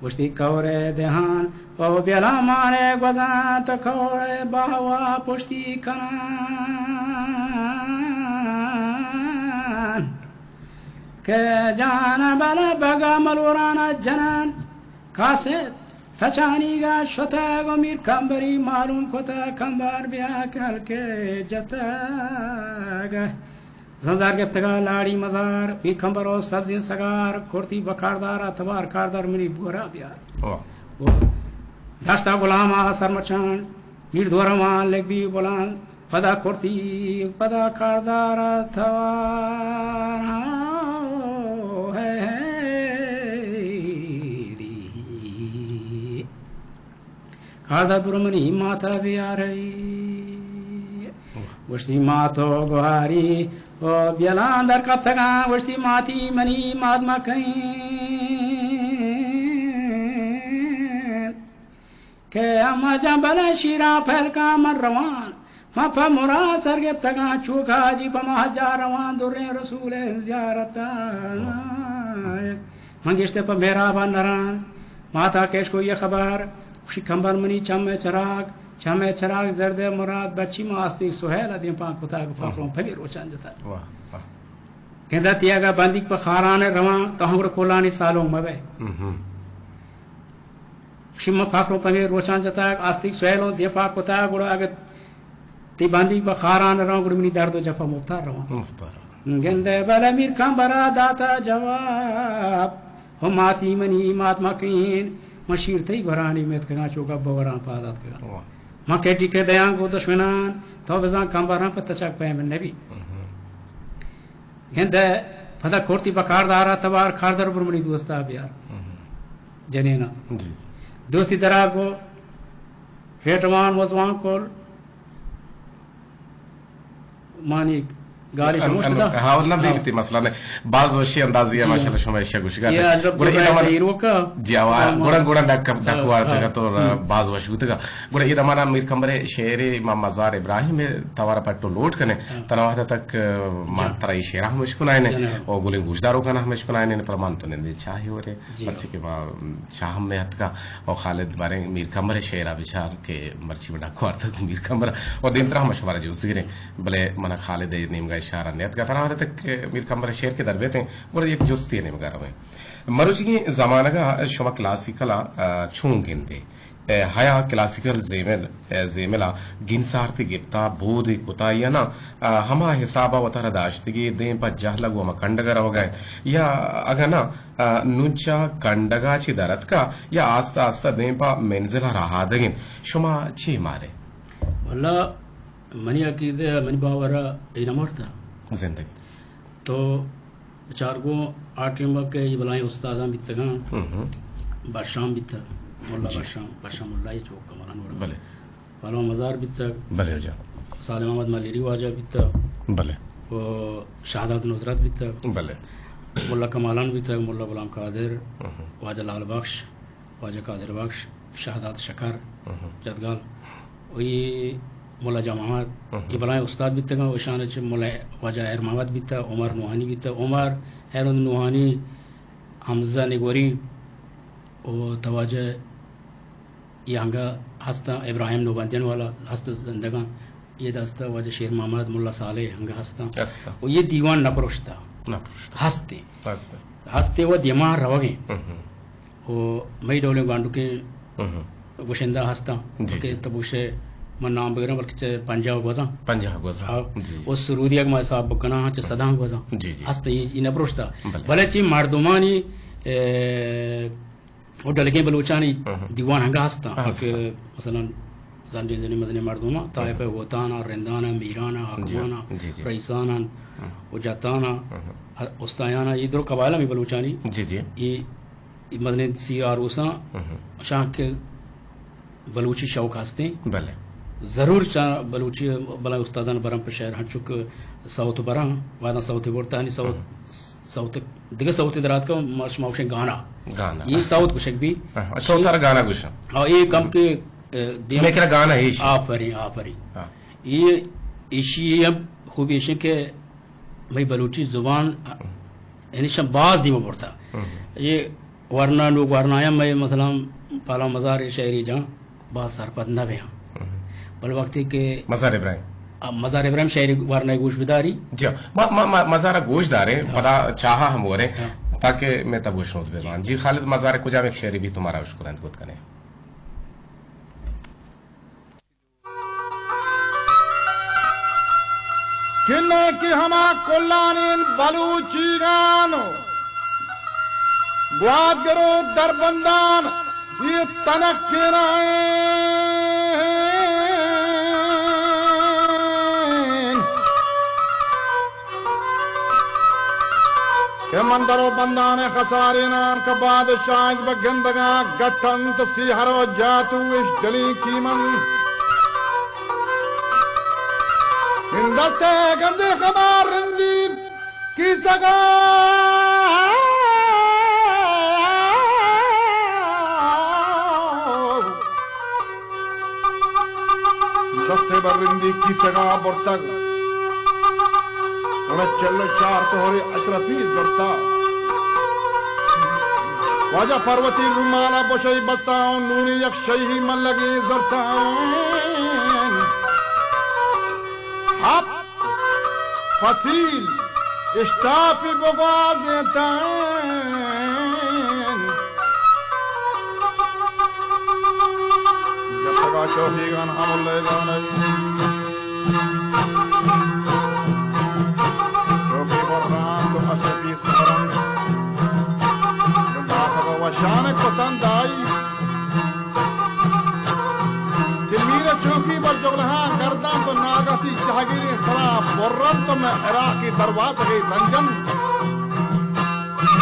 گوشتی کورے دہان او بیلامانے گوزان تو کورے باوا پشتی کنان۔ کہ جان بلے بگا ملورانا جنان، کاسے تچانیگا شتگ و میر کمبری معلوم کتگ، کمبر بیا کہ ہلکے جتگ۔ زنزار گپتگا لاڑی مزار، میر کمبر و سبزین سگار، کرتی بکاردارا توار، کاردار منی بورا بیار۔ واہ۔ داشتا غلام آ سرمچان، میر دورمان لگ بی بلان، پدا کرتی، پدا کاردار توار۔ کاردار برو منی ماتا بیارئی۔ گوشتی ماتو گواری، او بیلان در کپتگان، گوشتی ماتی منی مات مکین۔ کہ اما جان بلے شیراں پہلکاں من روان، من پہ مراد سر گپتگاں، چوک حاجی پہ ماہ جا روان، دریں رسول زیارت۔ من گشتے پہ محراب نران، ماتا کیش کو یہ خبر، خوشی کمبر منی چم چراغ، چم چراغ زرد مراد بچی ما آستی سہیل دیم پان کتگ، پاکوں پھلی روچان جتا۔ واہ، واہ۔ گندا تیاگا بندیگ پہ خاران روان، تو ہنگڑ کولانی سالوں مبے۔ ہم، ہم۔ شما پاکرو پمے روچان جتگ، آستیگ سویلوں دیم پاک کتگ، گڑا اگہ تی بندیگ پہ خاران رواں، گڑا منی درد و جفا مپتا رواں۔ مپتا رواں۔ گندے بلے میر کمبرا داتا جواب، ہو ماتی منی مات مکین، من شیر تئی گورانی میتکگاں چوکا بگوراں پاد آتکگاں۔ واہ۔ من کیڈی کے دیاں گو دشمنان، تو بزاں کمبراں پہ تچک پیم نبی۔ ہم۔ گندے پدا کرتی بکاردارا توار، کاردار برمنی دوستا بیار۔ ہم۔ جنینا۔ جی، جی۔ دوستی درا گو، پیٹوان وزوان کل، مانی گالی شما گوشت دا؟ ہاں، نہ، بے ہاں۔ بیتی مسئلہ نہ۔ باز وشی اندازی ہے، جی۔ ماشاءاللہ شما اشیا گوشگا۔ یہ اشرف گڑا گل اے زمانہ ہیروکا۔ جی، آواز ہاں، گڑا، ہاں۔ گڑا ڈک، ڈک ہاں، وارتگا ہاں۔ تو ہم۔ باز وش بوتگا۔ گڑا اے زمانہ میر کمبر شعر ما مزار ابراہیم توارا پٹو لوٹ کنے۔ ہاں۔ تنا وہدا تک، ما جی۔ ترا اے شعر ہم اشکنائنے۔ جناب۔ او گلیں گوشداروکاں ہم اشکنائنے، پدا مان تو نندے چاہے ہورے۔ جی۔ پرچے کہ ما شاہ ہم نے اتکا او خالد باریں میر کمبر شعرا بچار کہ مرچی وڑا کوارتگ میر کمبر او دیمترا ہم شمارا جوست گریں۔ بلے منا خالد اے نیمگا اشارہ نیت گا۔ ترا وہدے تک میر کمبر شعر کہ در بیتیں، گڑا یک جستے نیمگا رویں۔ مروچیگیں زمانگا شما کلاسیکل ء، آ، چون گندے؟ اے، ہیا کلاسیکل زیمل، اے، زیمل ء گنسارتے گپتا، بودے کتا یا نہ، آ، ہما حساب ء وتارا داشتگی دیم پہ جہلگ و ہما کنڈگ ء روگا انت؟ یا اگاں نہ، آ، نون چہ کنڈگ ء چہ در اتکا یا آستہ آستہ دیم پہ منزل ء رہادگ انت؟ شما چے مارے؟ واللہ، منی عقیدہ ء، منی باور ء، اے نہ مرتا۔ زندگ۔ تو بچار گوں آ ٹیم ء کہ اے بلائیں استاداں بیتگاں، ہم۔ بشام بیتگ، ملا جی۔ بشام، بشام ملا اے چوک کمالان وڑا۔ بلے۔ پہلوان مزار بیتگ۔ بلے جان۔ سالم احمد ملیری واجہ بیتگ۔ بلے۔ و شہداد نصرت بیتگ۔ بلے۔ ملا کمالان بیتگ، ملا غلام قادر، ہم۔ واجہ لال بخش، واجہ قادر بخش، شہداد شکر، ہم۔ جدگال، و اے ملا جماعت، ہم۔ اے بلائیں استاد بیتگاں، و اشان چہ ملا واجہ ہیر محمد بیتگ، عمر نوحانی بیتگ، عمر ہیر نوحانی، حمزہ نگوری، و تواجہ اے انگا ہستاں، ابراہیم نوبندیان والا ہست زندگاں، اے دستا واجہ شیر محمد، ملا صالح انگا ہستاں۔ ہستاں۔ و اے دیوان نہ پروشتا۔ نہ پروشتا۔ ہستے۔ ہستے۔ ہستے و دیما روگیں۔ ہم ہم۔ و مئی ڈولیں گانڈوکیں ہم ہم۔ گوشندہ ہستاں۔ جی، کہ جی۔ تو بوشے من نام بگراں، بلکہ چہ پنجاہ گوزاں۔ پنجاہ گوزاں۔ ہاں۔ جی، جی۔ و سرودی اگ ما حساب بکناں، چہ صداں گوزاں۔ جی، جی۔ ہست اے، اے نہ پروشتا۔ بلے۔ بلے چی مردمانی، اے، و ڈلگیں بلوچانی ہم۔ دیوان ہنگا ہستاں، ہاں، کہ ہستاں۔ مثلاً زنڈیں زنی مزنیں مردماں، طائف ہم۔ ہوتانا، رندانا، میرانا، جی، حاکمانا، جی، جی۔ رئیسانا، ہم۔ و جتانا، ہم۔ استایانا، اے درو قبائل ہمیں بلوچانی۔ جی، جی۔ اے، اے مزنیں سیر آروساں، ہم۔ شاہ کہ بلوچی شوق ہستیں۔ بلے۔ ضرور چا بلوچی بلائیں استادان برم پہ شعر، ہنچو کہ سوت براں، وہداں سوت برتا، ہنی سوت، ہم۔ سوت، دگہ سوت درات کا، ما شما گوشیں گانا۔ گانا۔ اے سوت گوشگ بی۔ ہاں، اچھا، سوت ہر گانا گوشاں۔ ہاں، اے کم کہ، اے، دیم میں کرا گانا ایش۔ آفرین، آفرین۔ ہاں۔ اے، ایشی اے ہم خوبی ایش کہ مئی بلوچی زبان، ہم۔ یعنی شم باز دیما برتا۔ ہم۔ اے ورنا نوک ورنایاں مئے مثلاً پالا مزار شاعری جاں باز سرپد نہ بیاں۔ ہم۔ بل وقتی کہ مزار ابراہیم۔ آ، مزار ابراہیم شاعری ورنائے گوش بداری۔ جی، ما، ما، ما، مزار گوش داریں، ہاں۔ پدا چاہا ہم وریں، ہاں۔ تاکہ میں تب گوش نوت بے جی۔ مان۔ جی خالد، مزار کجا میں ایک شاعری بھی تمہارا اشکرند کت کنے۔ کہ نہ کہ ہما کلانیں بلوچیگان گوادگر و دربندان اے تنک کیرائیں۔ کہ مندر و بندان خسارینان کہ بادشاہ بہ گندگاں گٹنت سیہر و جاتو اش دلی کیمن۔ ان دستے گندے خبار رندی کیسگا۔ دستے بر رندی کیسگا برتگ۔ گڑا چل و چار تہرے اشرفی زرتا۔ واجہ پروتی رومالا بشئی بستا و نونی یک شیہی ملگی زرتا۔ ہپ فصیل اشتاپی بگوازینتن۔ جتگا چوکیگان ہم لیگان ای۔ چوکی بران تو اچھے پیس بران۔ داتگا وشان کتن دائی۔ کہ میر چوکی بر جغلہاں گرداں تو ناگتی جہگیریں سرا برن تو میں عراقی دروازگے دنجن۔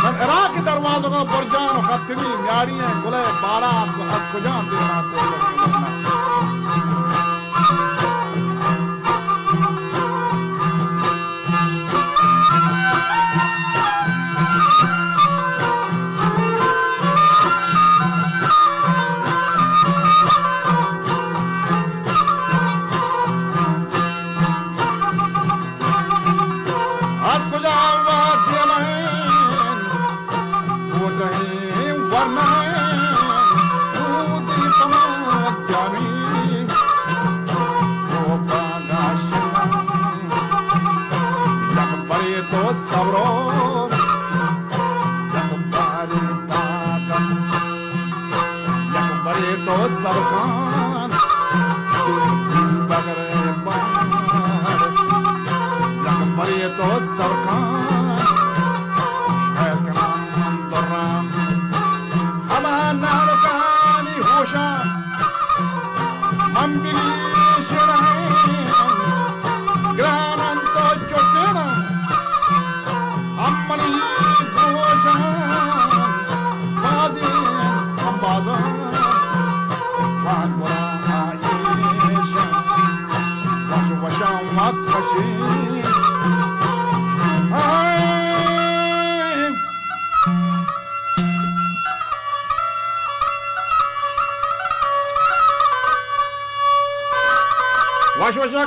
من عراقی دروازگا برجان و ختمی میاری ہیں گلے بالا تو از کجان دینا کو۔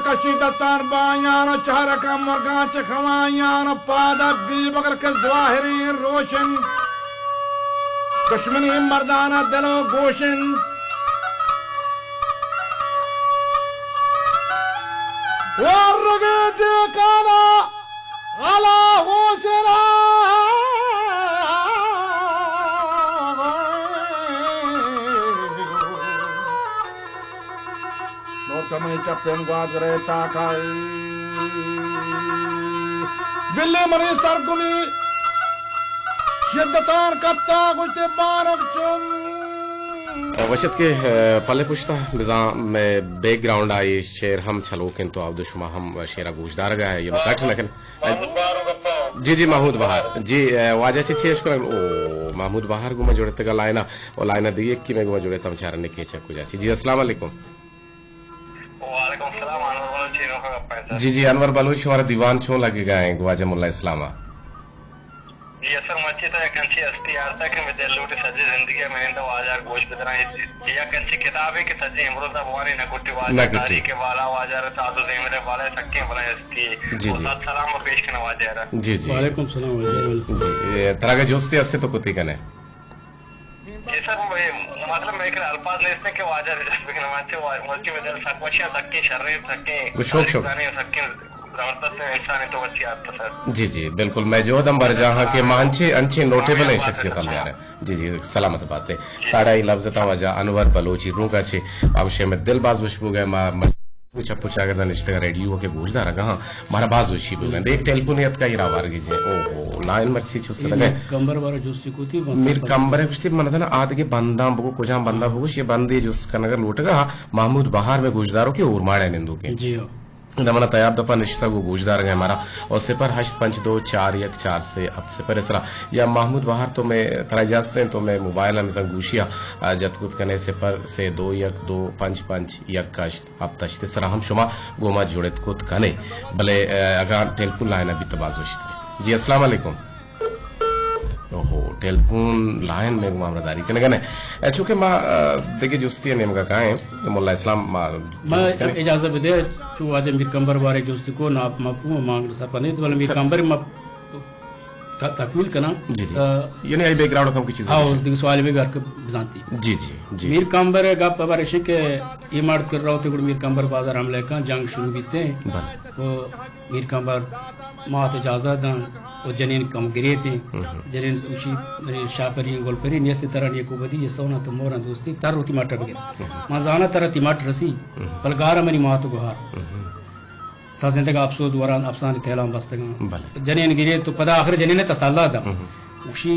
کشی دستان بایان و چہرکاں مرگاں چہ خوایان و پادا بی بگر کہ ظاہریں روشن، دشمنی مردانہ دل و گوشن، ورگے ٹیکانا ہلا ہوشنا۔ نو کمے چپیں گوادرے تاکائی۔ بلے منی سرگمی شدتان کپتا گوشتے بانک چم۔ وشت کہ، اہ، پلے پشتا بزاں مئے بیک گراؤنڈ آئی شعر ہم چلوک انت تو آود شما ہم شعرا گوشدارگا ہے، یہ کٹ نہ کن۔ جی، جی، محمود بہار۔ جی، اہ، واجہ چی چیش کرن؟ او، محمود بہار گوما جوڑتگا لائنا، او لائنا دیگہ یکی مئے گوما جوڑتا ہم چارنے کیچا کجا چی۔ جی، السلام علیکم۔ وعلیکم السلام، انور بلوچ، چینو کا گپا ہے سر۔ جی، جی، انور بلوچ، شمارا دیوان چون لگگا ہیں گواجہ ملا اسلام آ؟ جی، اصل مرچی تا یک انچی ہستی آرتا کہ مئے دل لوٹی سجی زندگی ء مننداں واجہار گوش بدراں۔ یک انچی کتابے کہ سجی امروز ء بوانی نہ کٹی واجہ نہ کٹی۔ تاریخ ء بالا واجہار تاز و زیمر ء بالا سکیں بلائیں ہستی۔ جی، جی۔ استاد سلام ء پیش کناں واجہار۔ جی، جی۔ وعلیکم السلام واجہ۔ جی، اے، ترا کہ جستے ہستے تو کتی کنے۔ جی سر، مئے، مطلب، مئے کرا الفاظ نیست کہ واجہ ء جست بکناں۔ مرچی وا-، مرچی مئے دل سک وشی ء سکیں شریں سکیں گو شوک شوک۔ سکیں زبردست انسان ہے تو مرچی آتا سر۔ جی، جی، بالکل۔ مئے جہد ہم برجاہ کہ ما انچیں، انچیں نوٹیبل ہیں شخصیت ہم یار۔ جی، جی، سلامت بات ہے۔ ساڑا ای لفظ تا واجہ انور بلوچی رونگا چے۔ اب شے مئے دل باز وش بوگئے، ما، ما چپ و چاگرد نشتگا ریڈیو کے گوش دارگا ہاں، مارا باز وشی بوگئے۔ ایک ٹیلیفون اتکا ایرا وارگی جے۔ او ہو، لائن مرچی چست لگئے۔ میر کمبر بارا جستی کوتی، میر کمبر گوشتی من زنا آدگے بنداں بگو، کجام بنداں بگو، یہ بندے جست کنگا لوٹگا، محمود بہار مئے گوشدارو کے اور ماڑے نندو کے۔ جی ہاں۔ دمنا تیاب دپا نشتگ و گوشدارگا مارا۔ اور صفر ہشت پنچ دو چار یک چار سے ہفت صفر اسرا۔ یا محمود بہار تو مئے ترا اجازت ہیں تو مئے موبائل ہم زن گوشیا، آ، جت کت کنے صفر سے دو یک دو پنچ پنچ یک ہشت ہفت ہشت سرا ہم شما گوما جڑت کت کنے۔ بلے، آ، اگاں ٹیلیفون لائن بیت باز وشتر۔ جی، السلام علیکم۔ اوہو، ٹیلیفون لائن مئے گوما ہمراہ داری کنگا نے۔ اے، چونکہ ما، آ، دگہ جستی نیمگا کائیں، ملا اسلام ما ما جڑت کنے۔ اجازت بدے، چو واجہ میر کمبر بارے جستی کو، نا، ما پو، ما سرپندے، بلے میر سر۔ کمبر ما ت-، تکمیل کناں۔ جی، جی۔ آ، یعنی آئی بیک گراؤنڈ کم کی چیز ہاں، ہے۔ دیگہ سوال بھی ہر کے بزانتی۔ جی، جی، جی۔ میر کمبر گپ بارش کہ یہ مرد کر رہا ہوتے گڑ میر کمبر بازار حملہ کن جنگ شروع بیتے۔ بلے۔ و میر کمبر مات اجازت دن و جنین کم گریتے۔ ہم۔ جنین اوشی منی شاپری گل پری نیست ترا نیکو بدی یہ سونا تو مورا دوستی تر ہوتی ماٹا بگر۔ ہم۔ ما زانا ترا تی ماٹ رسی۔ ہم۔ بل گارا منی مات گوہار۔ ہم۔ تا زندگ افسوس وران افسانے تیلان بستگاں۔ بلے۔ جنین گرے تو پدا آخر جنین تسلا دا۔ ہم۔ گوشی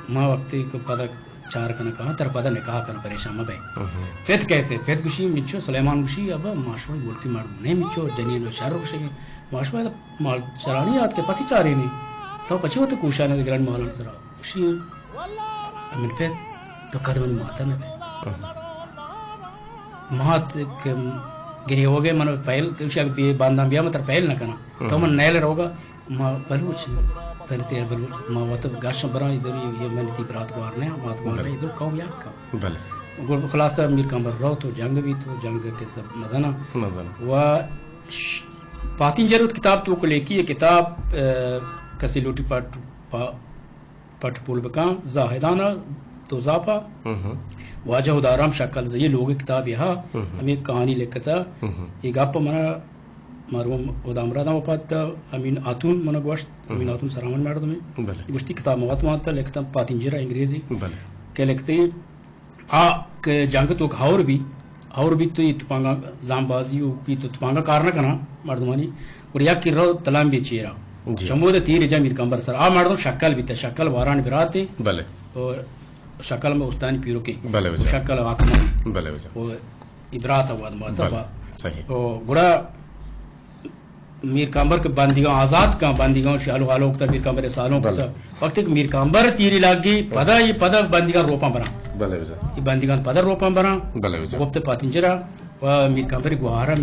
ما وقتی کہ پدا چار کنا کہاں تر پدا نکاح کنا پریشان مبے۔ ہم۔ پت کہتے، پت گوشی مچو سلیمان گوشی ابا ماشوی ملکی مردم نہیں مچو جنین و شر گوشی ماشوی مال چرانی یاد کے پسی چاری نہیں۔ تو پچی وقت کوشانے گران مالان سرا۔ گوشی، امین پت، تو کد منی ماتا نہ بے۔ مات کہ گریوگے من پہل، گوشی اگہ بی باندان بیا من تر پہل نہ کناں۔ تو من نیل روگا، ما بلوچ، تنی تیر بلوچ، ما وت گاش براں ادھر یہ، یہ من تی برات گوار نہ، مات گوار نہ، ادھر قوم یا کم۔ بلے۔ گڑ خلاصہ میر کمبر رو تو جنگ بھی تو جنگ کے سب مزنا۔ مزنا۔ و ش-، پاتین جرود کتاب تو کو لیکی یہ کتاب، اہ، کسی لوٹی پاٹ پا پٹ پول بکاں، زاہدان ء دوزاپ ء، ہم۔ واجہ ہدارام شکل زئی لوگ ء کتابے ہا، ہم۔ ہمے کہانی لکھتا۔ ہم۔ اے گپ منا مرحوم ہدامراداں وفات دا، امین ہاتون منا گوشت، ہم۔ امین ہاتون سراون مردمے۔ بلے۔ گوشتی کتاب موت وانتا لکھتا پاتنجر انگریزی۔ بلے۔ کہ لکھتے آ کہ جنگ تو ہور بی، ہور بی تو یہ تپانگا زامبازی و بی تو تپانگا کار نہ کنا مردمانی، گڑا یک رو تلام بی چیرا۔ جی۔ چمود تیر جا میر کمبر سر۔ آ مردم شکل بیتا، شکل واران براتے۔ بلے۔ و شکل میں استانی پیروکے۔ بلے بچا۔ شکل حاکمانی۔ بلے بچا۔ و ای برات آباد ماتا بلے۔ با۔ صحیح۔ و گڑا میر کمبر کہ بندیگاں آزاد کن، بندیگاں شی ہلو ہلو کتا، میر کمبر سالوں بلے۔ کتا۔ وقتی کہ میر کمبر تیری لگی، بلے۔ پدا یہ پدا بندیگاں روپاں براں۔ بلے بزن۔ یہ بندیگاں پدا روپاں براں۔ بلے بزن۔ گپت پاتنجرا و میر کمبر گوہارا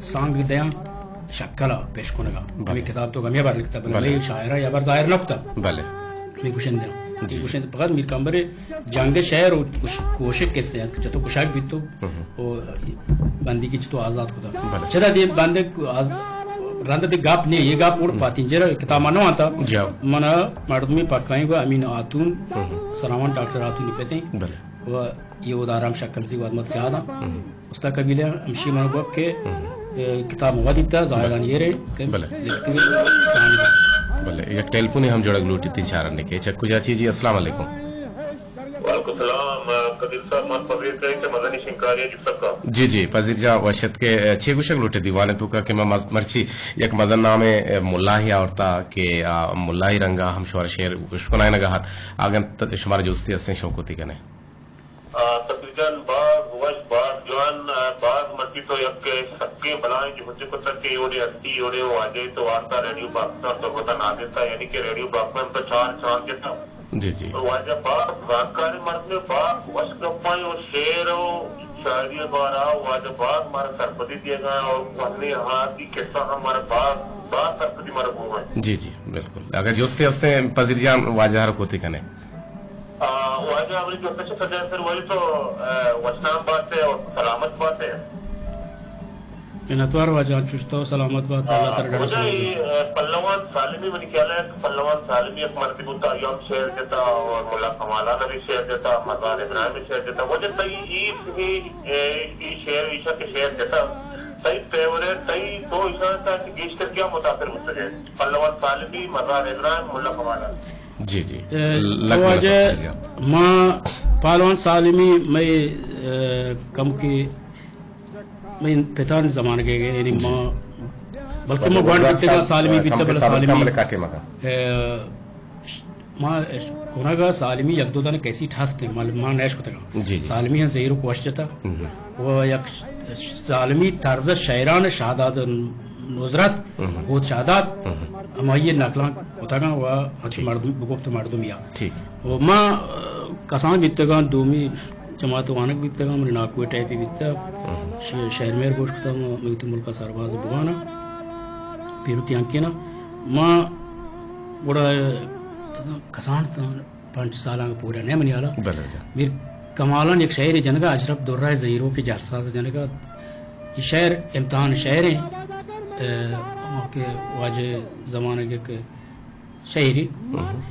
سانگ دیاں شکلا پیش کنگا۔ بلے۔ ہمیں کتاب تو ہمیں بار لکھتا، بلے بلے۔ میں شاعرہ یا بار ظاہر نہ کتا۔ بلے۔ میں گوشن دیاں۔ جی۔ گوشیں فقط میر کمبر جنگ شہر و گوش-، گوشک کسے انت کہ چتو گوشک بیتو ہم۔ و بندگی چتو آزاد کتا۔ بلے۔ چدا دے بندگ آز-، رند دے گپ نے، یہ گپ اور ہم۔ پاتینجر کتاب منو آتا۔ جی۔ منا مردمی پکائیں گو امین آتون، ہم۔ سراوان ڈاکٹر آتون پتیں۔ بلے۔ و یہ ادارام شکل سی و عظمت سیاداں۔ ہم۔ استاد قبیلہ ہمشی من گوک کہ، ہم۔ اے، کتاب ودیتا زاہدان بلے۔ یہ رہے کہ بلے۔ لکھتی کہانی۔ بلے، یک ٹیلیفونی ہم جوڑگ لوٹی تھی چارنے کے۔ چک کجا چی جی، السلام علیکم۔ وعلیکم السلام، قدیر صاحب، من پذیر کئی سے مزنی شنکاری ہے جس کا۔ جی، جی، پذیر جان وشت کے، اے، چی گوشگ لوٹے دیوانے تو کا کہ میں مز-، مرچی یک مزن نام، اے، ملاہی آورتا کہ، آ، ملاہی رنگا ہم شوار شعر گوش کنائے نگاہت۔ آگن ت-، شمار جستی ہستیں شوکوتی کنے۔ آ، صفی جان، باز وش، باز جوان، آ، باز مرچی تو یک سکیں بلائیں جہدے کتگ کہ اوڑے ہستی، اوڑے واجہ تو واسطہ ریڈیو پاکستان تو وطن آ دیتا، یعنی کہ ریڈیو پاکستان تو چار چاند جتا۔ جی، جی۔ اور واجہ باز زانتکاریں مردمے، باز وش گپاں و شعر و شاعری بارا واجہ باز مارا سرپدی دیگا اور کوہنیں ہاتھی قصہ ہم مارا باز، باز سرپدی مارا بوگا۔ جی، جی، بالکل۔ اگر جستے ہستیں پذیر جان واجہ ہر کوتے کنے۔ آ، واجہ ہمیں جو کچھ سجا سر وہی تو، آ، وشنام بات ہے اور سلامت بات ہے۔ منتوار واجہ، چشتو سلامت بات، اللہ آ، تعالیٰ واجہ، یہ، آ، پلوان سالمی منی خیال ہے کہ پلوان سالمی ایک مرد بوتا، ایام شعر جتا اور ملا کمالان بھی شعر جتا، مزار ابراہیم بھی شعر جتا۔ واجہ تئی یہ، یہ، یہ شعر، ایشا کے شعر جتا، تئی فیور ہے، تئی تو ایشا تا کہ گیشتر کیا متاثر ہوتا ہے؟ پلوان سالمی، مزار ابراہیم، ملا کمالان۔ جی، جی۔ اے، لک واجہ، ملک جی۔ ما پہلوان سالمی، میں، اے، کم کی، میں پتان زمانگے گئے، یعنی جی۔ ما، بلکہ ما گوانڈ بیتے کا سالمی بیتا، بلے سالمی۔ اے، ما کنگا سالمی یک دو دانے کیسٹ ہستے، ما، ما نیش کتگا۔ جی، جی۔ سالمی ہم زہیر و کوش جتا۔ ہم۔ و یک سالمی طرز شعران شہداد نصرت، ہم۔ بود شہداد، ہم۔ ہمائی نقلاں کتگاں و ہنچ ٹھیک۔ مردم، بگفت مردم یا۔ ٹھیک۔ و ما، آ، کسان بیتگاں، دومی جماعت وانگ بیتگاں، منی ناکو ٹائپی بیتگ۔ ہم۔ ش-، شہر مہر گوش کتا، ما، میتو ملکا سرباز بگانا، پیروتی انکینا۔ ما گڑا کسان تاں پنچ سالاں پورا نہ منی حالا۔ بلے جان۔ میر کمالان یک شعرے جنگا، اشرف درہ زہیروک جلسہ جنگا۔ یہ شعر امتحان شعر ہیں، اے، ہما کہ واجہ زمانگ یک شعرے۔ ہم۔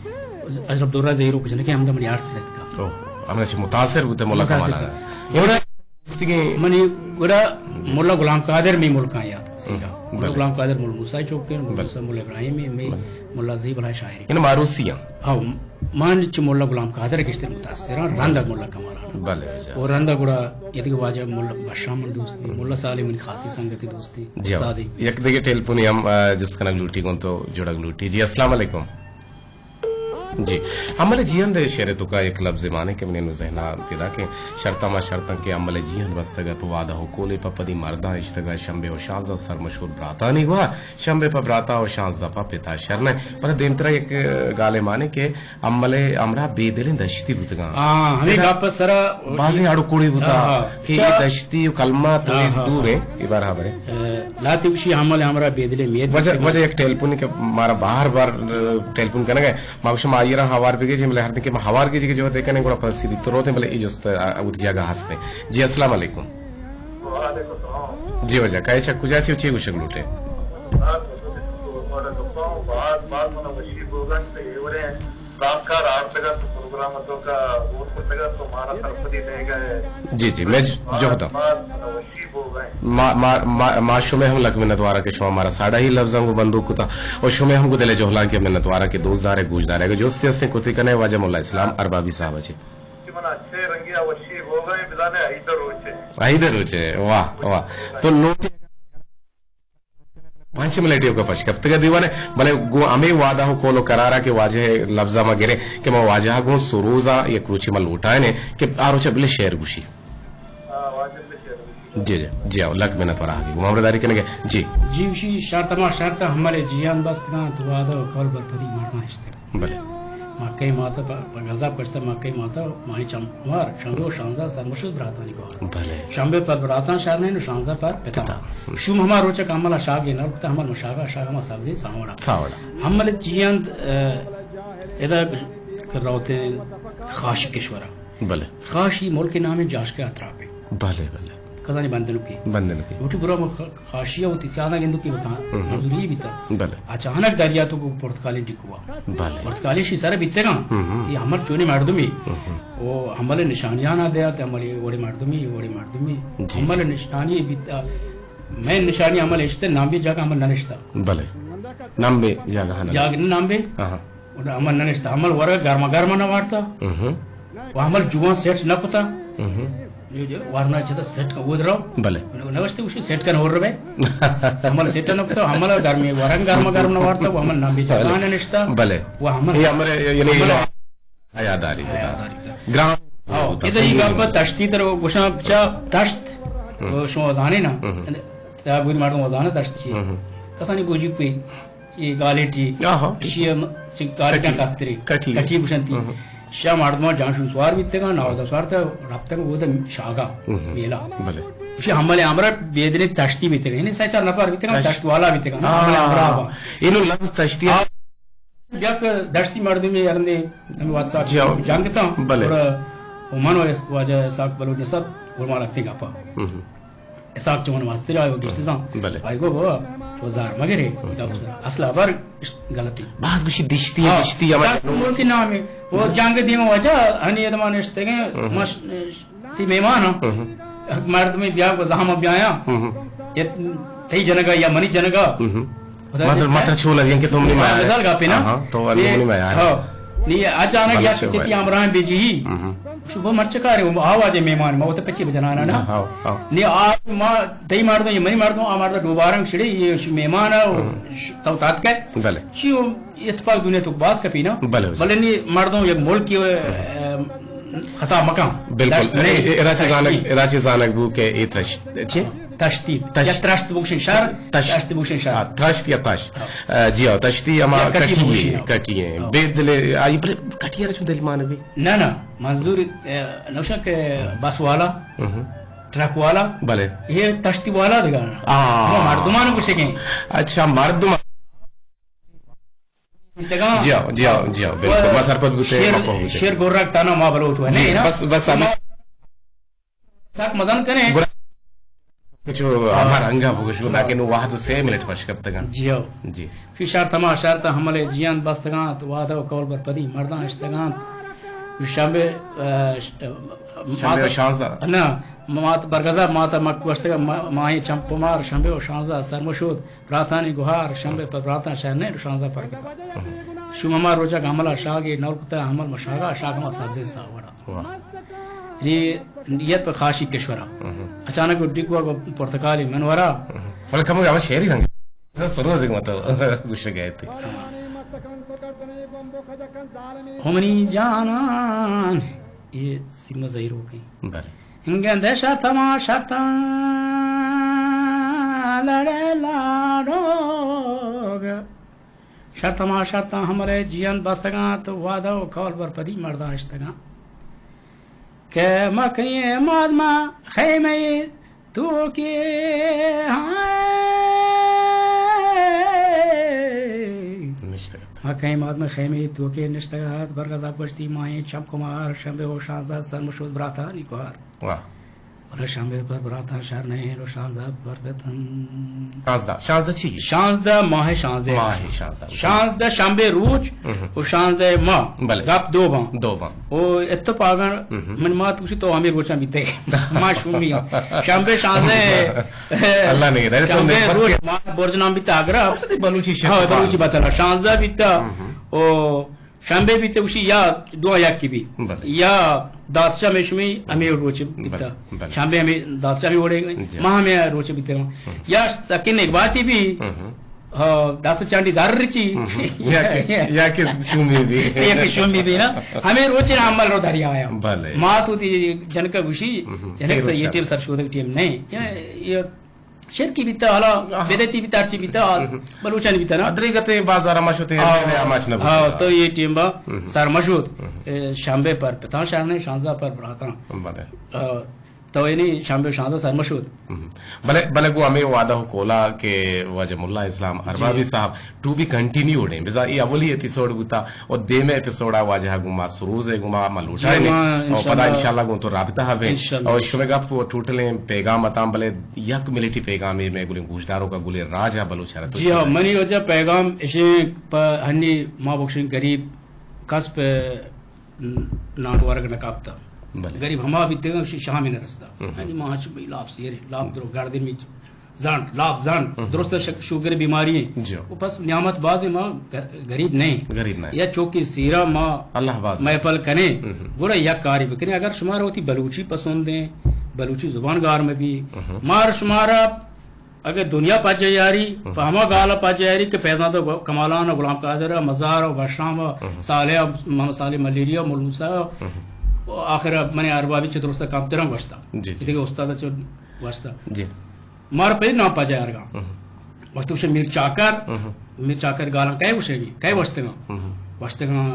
اشرف درہ زہیروک جنگا، ہمدا منی عرض رہت کا۔ اوہ، ہمیں چہ متاثر بوتے ملا متاثر کمالان۔ بوتے۔ گوشتگیں منی گڑا ملا غلام قادر می ملکاں یات سیرا۔ ہم، ملا بلے۔ غلام قادر ملا موسیٰ چوکیں، ملا بلے۔ موسیٰ ملا ابراہیم می، بلے۔ ملا زیب اللہ شاعری۔ یعنی ماروسی ہیں۔ ہاں، من چہ ملا غلام قادر گشتر متاثر ہاں، رند ملا کمالان۔ بلے، بجا۔ اور رند گڑا یہ دیگہ واجہ ملا بشام من دوستی، ملا سالم من خاصی سنگتی دوستی، جی ہاں۔ استادی۔ یک دیگہ ٹیلیفونی ہم، آ، جست کنگ لوٹی گوں تو جڑگ لوٹی۔ جی، السلام علیکم۔ جی، امل جیئند ءِ شعر ءِ توکا یک لبزے مانے کہ منی نوں ذہن ءَ پیداک ایں، شرطاں ما شرطاں کہ امل جیئند بستگ ات، وعدہ و کولے پہ پدی مرداں اشتگ ءَ، شمبے و شانزدہ سرمشور براتانی گوا، شمبے پہ براتا و شانزدہ پہ پتا شر نہ۔ پدا دیمترا یک گالے مانے کہ امل ءِ ہمراہ بے دلیں دشتی بوتگاں۔ ہاں، ہمے گپ ءِ سرا بازیں اڑ و کوڑے بوتا ہاں، ہاں۔ کہ اے دشتی و کلمہ تو ہاں، ہاں، دور ہاں۔ ایں، اے برابر ایں۔ اے، لہتے گوشی امل ءِ ہمراہ بے دلیں میت وجہ، بوتگاں۔ وجہ یک ٹیلیفونے کہ مارا بار بار، اے، ٹیلیفون کنگ ءَ، ما گوشاں ما آئی ءَ را ہوار بگیجیں، بلے ہر دن کہ ما ہوار گیجی کہ جو دیکھنے گڑا پدا سیدھی تو روتیں، بلے اے جست ءَ وتی جاگہ ہستیں۔ جی، السلام علیکم۔ وعلیکم السلام۔ جی وجہ، کئے چہ کجا چے، چے گوشگ لوٹے؟ باز، باز من وشی بوگن تے ایورے۔ زانتکار آرتگ ات، پروگرام ءِ توکا گور کتگ ات، تو مارا سرپدی دیگ ءَ۔ جی، جی، میں باز، جہد آں۔ باز من وشی بوگ ءَ۔ ما، ما، ما، ما شمئے ہم لک منت وار آں کہ شما مارا ساڑاہی لبزاں گوں بندوک کتا اور شمئے ہم گوں دل ءِ جہلانکی ءَ منت وار آں کہ دوست دار ءُ گوش دار ءَ۔ اگہ جستے ہستیں کتے کنے واجہ ملا اسلام اربابی صاحب ءَ چہ۔ کہ من اچھے رنگی ءَ وشی بوگ ءَ، بزانے عید ءِ روچ ءَ۔ عید ءِ روچ ءَ، واہ، واہ۔ تو لوٹی پنچ منٹے اوکا پش کپتگ ءَ دیوان ءَ، بلے گوں ہمے وعدہ و قول و قرار ءَ کہ واجہ ءِ لبزاں ما گریں کہ ما واجہ ءَ گوں سروز ءَ یک روچے ما لوٹائینیں کہ آ روچ ءَ بلے شعر گوشی۔ آ، واجہ بلے شعر گوشی۔ جی، جی، جی، آؤ، لک منت وار آں کہ گوں ہمراہ داری کنگ ءَ۔ جی۔ جی، وشی شرط ما شرط ہمل جیئند بستگاں، تو وعدہ و قول برپدی مرداں اشتگ۔ بلے۔ مکہ ماتا پہ، پہ غضب گشتہ، مکہ ماتا ماہیں چم مار، شمبے و شانزدہ سرمشت براتانی گوار۔ بلے۔ شمبے پر براتاں شر نہ ایں و شانزدہ پر پتا۔ پتا۔ شوم ہما روچ ءَ کہ امل ءَ شاگے نہ لوٹتا، امل مشاگا، شاگ ہما سبزیں ساوڑا۔ ساوڑا۔ امل جیئند، اے، ادا روتیں خاشی کشورا۔ بلے۔ خاشی ملک نام جاشکے اطرافے۔ بلے، بلے۔ کزانی بندنکی۔ بندنکی۔ وتی برا خ-، خاشی وتی سیادہ گندو کی بتا۔ ہم۔ منظوری بیتا۔ بلے۔ اچانک دریا تو کو پرتگالی ڈکوا۔ بلے۔ پرتگالی شی سر بیتگا۔ ہم، ہم۔ یہ ہمل چونی مردمی۔ ہم، ہم۔ او ہمل نشانیاں نہ دیا تے ہمل وڑے مردمی، وڑے مردمی۔ جی، ہمل جی۔ نشانی بیتا۔ میں نشانی ہمل اشتے نام بھی جاگا ہمل نہ نشتا۔ بلے۔ نام بھی جاگا ہاں نہ جاگ نشتا۔ نام بھی۔ ہاں، ہاں۔ و ہمل نہ نشتا، ہمل ورگ گرما گرما نہ وارتا۔ ہم۔ و ہمل جوان سیٹ نہ کتا۔ ہم۔ جو، جو، ورنا چتا سیٹ کا اود رو۔ بلے۔ نہ، نہ وشتے اسی سیٹ کن ہور ربے۔ ہمل سیٹ نہ کتا، ہمل گرمی ورگ گرما گرم نہ وارتا، و ہمل نام بھی بلے۔ جاگا نہ نشتا۔ بلے۔ و ہمل یہ ہمارے، یعنی ہمل یہ یاداری ہوتا۔ یاداری ہوتا۔ گرام ہاں، ہوتا، اذا یہ صحیح گپ ہوتا۔ تشتی تر گوشاں چا تشت، ہم۔ شما زانے نا۔ ہم۔ تا بوئی مردم زانے تشت چی۔ ہم۔ کسانی گوجی کوئی۔ یہ گالیٹی۔ آہا۔ اشی ہم چی گالیٹی کٹی۔ کستری۔ کٹی۔ کٹی گوشنتی۔ ہم۔ شا مردمان جانشون سوار بیتگا، نوازا سوار تا رفتگا، وہ دا شاگا ہم۔ میلا۔ بلے۔ اشی ہمالے ہمرا بیدنے تشتی بیتگا، یعنی سہ چار نفر بیتگا، تشت۔ تشت والا بیتگا، نا، ہاں۔ ہمالے ہمرا با۔ اینو لفظ تشتی۔ آ، یک دشتی مردمی ارندے، ہمیں واتساپ جی، ہاں۔ جنگ تا، بلے۔ اور، او من و اس-، واجہ اسحاق بلوچ نصر، اور مالا تنگا پا۔ ہم۔ اسحاق چون واسطے آئے، وہ گشتے سان۔ بلے۔ آئی گو بابا، تو زار مگرے، ہم۔ اصل خبر غلطی۔ باز گوشی دشتی، ہاں۔ دشتی، ہمارے دشت ملکی نام ہے۔ وہ جنگ دیما واجہ، ہنی ادمان اشتگے، ہم۔ مش-، تی مہمان ہاں۔ ہم۔ مردمی بیا کو زحمہ بیایا۔ ہم۔ یہ تئی جنگا یا منی جنگا۔ ہم۔ مطلب، مطلب چون ہے کہ تم نہیں ہاں، مایا۔ مثال کا پہ نا۔ ہاں، ہاں، تو نہیں، نہیں مایا۔ ہاں۔ نہیں، اچانک مطلب یا چون چیتی ہے۔ امران بیجی۔ ہم۔ شو وہ مرچ کارے، وہ آواز مہمان، ما وہ تو پچی بجنانا نا۔ ہاں، ہاں۔ نہیں، آ ما تئی مردم، یہ منی مردم، آ مردم دوبارہ شڑے، یہ شو مہمان ہے، ہم۔ تو تات کے۔ بلے۔ شو اتفاق دنیا تو باز کپی نا۔ بلے، بلے۔ بلے نی مردم یک ملکی، ا، خطا مکان۔ بالکل۔ دشت نہیں۔ اے، اے، اے راچی تشتی۔ زانگ، اے راچی زانگ بو کہ اے ترشت، چی؟ تشتی۔ تشت۔ یا ترشت بوشن شہر، تشت۔ تشت بوشن شہر۔ ہاں، ترشت یا تشت۔ ہاں۔ ا، جی ہاں، تشتی ہما یا کٹی کٹی بوشن ہے، ہاں۔ کٹی ہے۔ ہاں۔ بے دلے، آئی پر کٹی ہے رچو دل مان بھی۔ نہ، نہ، منظور، ا، نوشا کہ ہاں۔ بس والا، ہم۔ ٹرک والا، بلے۔ یہ تشتی والا دگا۔ ہاں۔ ہما مردمان کو شکیں۔ اچھا، مردم۔ بیتگاں۔ جی ہاں، جی ہاں، جی ہاں، بالکل۔ ما سرپد بوتے، شیر، ما پہنچے۔ شیر گورک تانا ما بلوچ ہوئے، جی، نہیں نا؟ بس، بس ہمیں سک مزن کنے۔ گورک چو ہاں۔ ہمار انگا بگوش، ہاں۔ لیکن وہ وہد سے منٹ پش کپتگاں۔ جی ہاں۔ جی۔ فی شرط ہما شرط ہملے جیان بستگاں، تو وعدہ و قول بر پدی مرداں اشتگاں۔ شنبے، ا، ش-، شنبے مات-، شانزدہ۔ نہ، مات برگزا مات مک گوشتگا ما-، ماہیں چم کمار، شنبے و شانزدہ سرمشود۔ براتانی گوہار، شمبے پر براتاں شہر نہ، شانزدہ پر کتا۔ ہم۔ شوم ہما روچا کہ حملہ شاگے نور کتا، حمل مشاگا، شاگ ہما سبزیں ساوڑا۔ واہ۔ نی نیت پر خاشی کشورا۔ ہم۔ اچانک ڈگوا کو پرتکالی منورا۔ ہم۔ بلے کمو ہما شعری رنگ۔ سروز ایک مطلب گوشے گئے تھے۔ ہمنی جانان، یہ سیما زہیر ہو گئی۔ بلے۔ گندے شرط ہما شرطاں لڑے لاڈوگ۔ شرط ہما شرطاں ہملے جیان بستگاں، تو وعدہ و قول بر پدی مرداں اشتگاں۔ کہ مکہیں مادما خیمے توکے ہاں۔ نشتگ ات۔ مکہیں مادما خیمے توکے نشتگ ات، برگزا گوشتی ماہیں چم کمار، شمبے و شانزدہ سرمشود براتانی گوہار۔ واہ۔ بلے شمبے پر براتاں شر نہ ایں، و شانزدہ پر بتن۔ شانزدہ، شانزدہ چی؟ شانزدہ ماہ شانزدہ۔ ماہ شانزدہ۔ شانزدہ شمبے روچ ہم۔ و شانزدہ ماہ۔ بلے۔ گپ دو باں۔ دو باں۔ او اتفاقاً ہم۔ من مات گوشی تو ہمیں روچاں بیتے۔ ما شومی ہاں۔ شمبے شانزدہ۔ اللہ نہیں، رہے تو شمبے نہیں، روچ بس ما برج نام بیتا آگرہ۔ بس دی بلوچی شعر ہاں، تو بلوچی بات۔ بتلا۔ شانزدہ بیتا۔ ہم۔ او شمبے بیتے گوشی یا دو یکی بی۔ بلے۔ یا داتشا میں شمی ہمیں روچ بیتا۔ بلے، بلے۔ شمبے ہمیں داتشا میں وڑے گئے۔ جی۔ ماہ ہمیں روچ بیتے گا۔ ہم۔ یا سکن ایک باتی بی۔ ہم۔ ہاں، دست چانڈی زر رچی۔ ہم۔ یا کہ، یا کہ شومی بی۔ یا کہ شومی بی نا۔ ہمیں روچ نا عمل رو دریا آیا۔ بلے۔ ما تو دی جنک گوشی، ہم۔ جنک تو یہ ٹیم سر شودک ٹیم نہیں۔ یا، یہ شرکی بیتا، حالا آہا۔ بدعتی بیتا، ہرچی بیتا، ہم۔ بلوچانی بیتا نا۔ ادری گتے بازار ما شتے، آ، میرے آماچ نہ آ، بوتا۔ تو یہ ٹیم با ہم۔ سر مشود۔ ہم۔ اے، شنبے پر پتاں شہر نے، شانزدہ پر براتاں۔ بلے۔ آ، تو یعنی شنبے و شانزدہ سر مشود۔ ہم۔ بلے، بلے گوں ہمے وعدہ و قولا کہ واجہ ملا اسلام اربابی صاحب ٹو بی کنٹینیوڈ ہیں۔ بزاں اے اولی ایپیسوڈ بوتا و دیمے ایپیسوڈا واجہ گوں ما سروز ہے گوں ما، ما لوٹائیں۔ جی، ما و پدا انشاءاللہ۔ انشاءاللہ گوں تو رابطہ ہبیں۔ انشاءاللہ۔ و شمے گپ و ٹوٹلیں پیغام اتاں، بلے یک ملٹی پیغامے مئے گلیں گوشداروکا گلیں راجا بلوچ ہر تو جی ہاں، شمے۔ منی وجہ پیغام اشیں پہ ہنی ما بخشیں غریب کس پہ نان ورگ نہ کاپتا۔ بلے۔ غریب ہما بیتگاں، ش-، شامی نہ رستا۔ ہم۔ یعنی ما ہنچ بھئی لاپ سیر، لاپ درو گردن می زانت، لاپ زانت، ہم۔ درست ش-، شوگر بیماری ہیں۔ جی۔ وہ پس نعمت باز ہیں، ما غ-، غریب نہیں۔ غریب نہیں۔ یا چوکی سیرا ما اللہ باز۔ محفل کنے، ہم۔ گوڑا یک کاری بکنے۔ اگر شمارا ہوتی بلوچی پسند ہیں، بلوچی زبان گار میں بھی، ہم۔ مار شمارا اگہ دنیا پجہ یاری، ہم۔ پہ ہما گالا پجہ یاری کہ فیض محمد و کمالان و غلام قادر و مزار و بشام و ہم۔ صالح و محمد صالح ملیری و مولوی صاحب و ہم۔ آخر من اربابی چہ درست کمتراں گوشتا۔ جی، جی۔ دیگہ استاد چہ گوشتا۔ جی۔ مار پہ نام پجہ یارگا۔ ہم۔ وقت گوشے میر چاکر، ہم۔ میر چاکر گالاں کئے گوشے گی؟ کئے گوشتگاں؟ ہم۔ گوشتگاں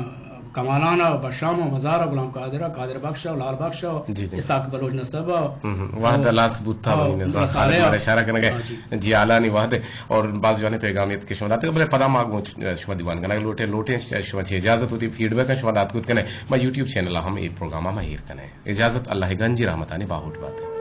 کمالان ء، بشام ء، مزار ء، غلام قادر ء، قادر بخش ء، لال بخش ء، جی، جی۔ اسحاق بلوچ نصب ء۔ ہم، ہم۔ وہد ء لاس بوت تھا، ہاں، منی نزان، صالح خالد ء۔ مارا اشارہ کنگ ء۔ ہاں، جی۔ جی، آلانی وہد ء۔ اور باز جوانیں پیغام ات کہ شما داتگ، بلے پدا ما گوں شما دیوان کنگ لوٹیں، لوٹیں شما چہ اجازت ہوتی فیڈ بیک شما دات کت کنے۔ ما یوٹیوب چینل ء ہم اے پروگرام ء ما ایر کنے۔ اجازت، اللہ ء گنجی رحمتانی باہوٹ بات۔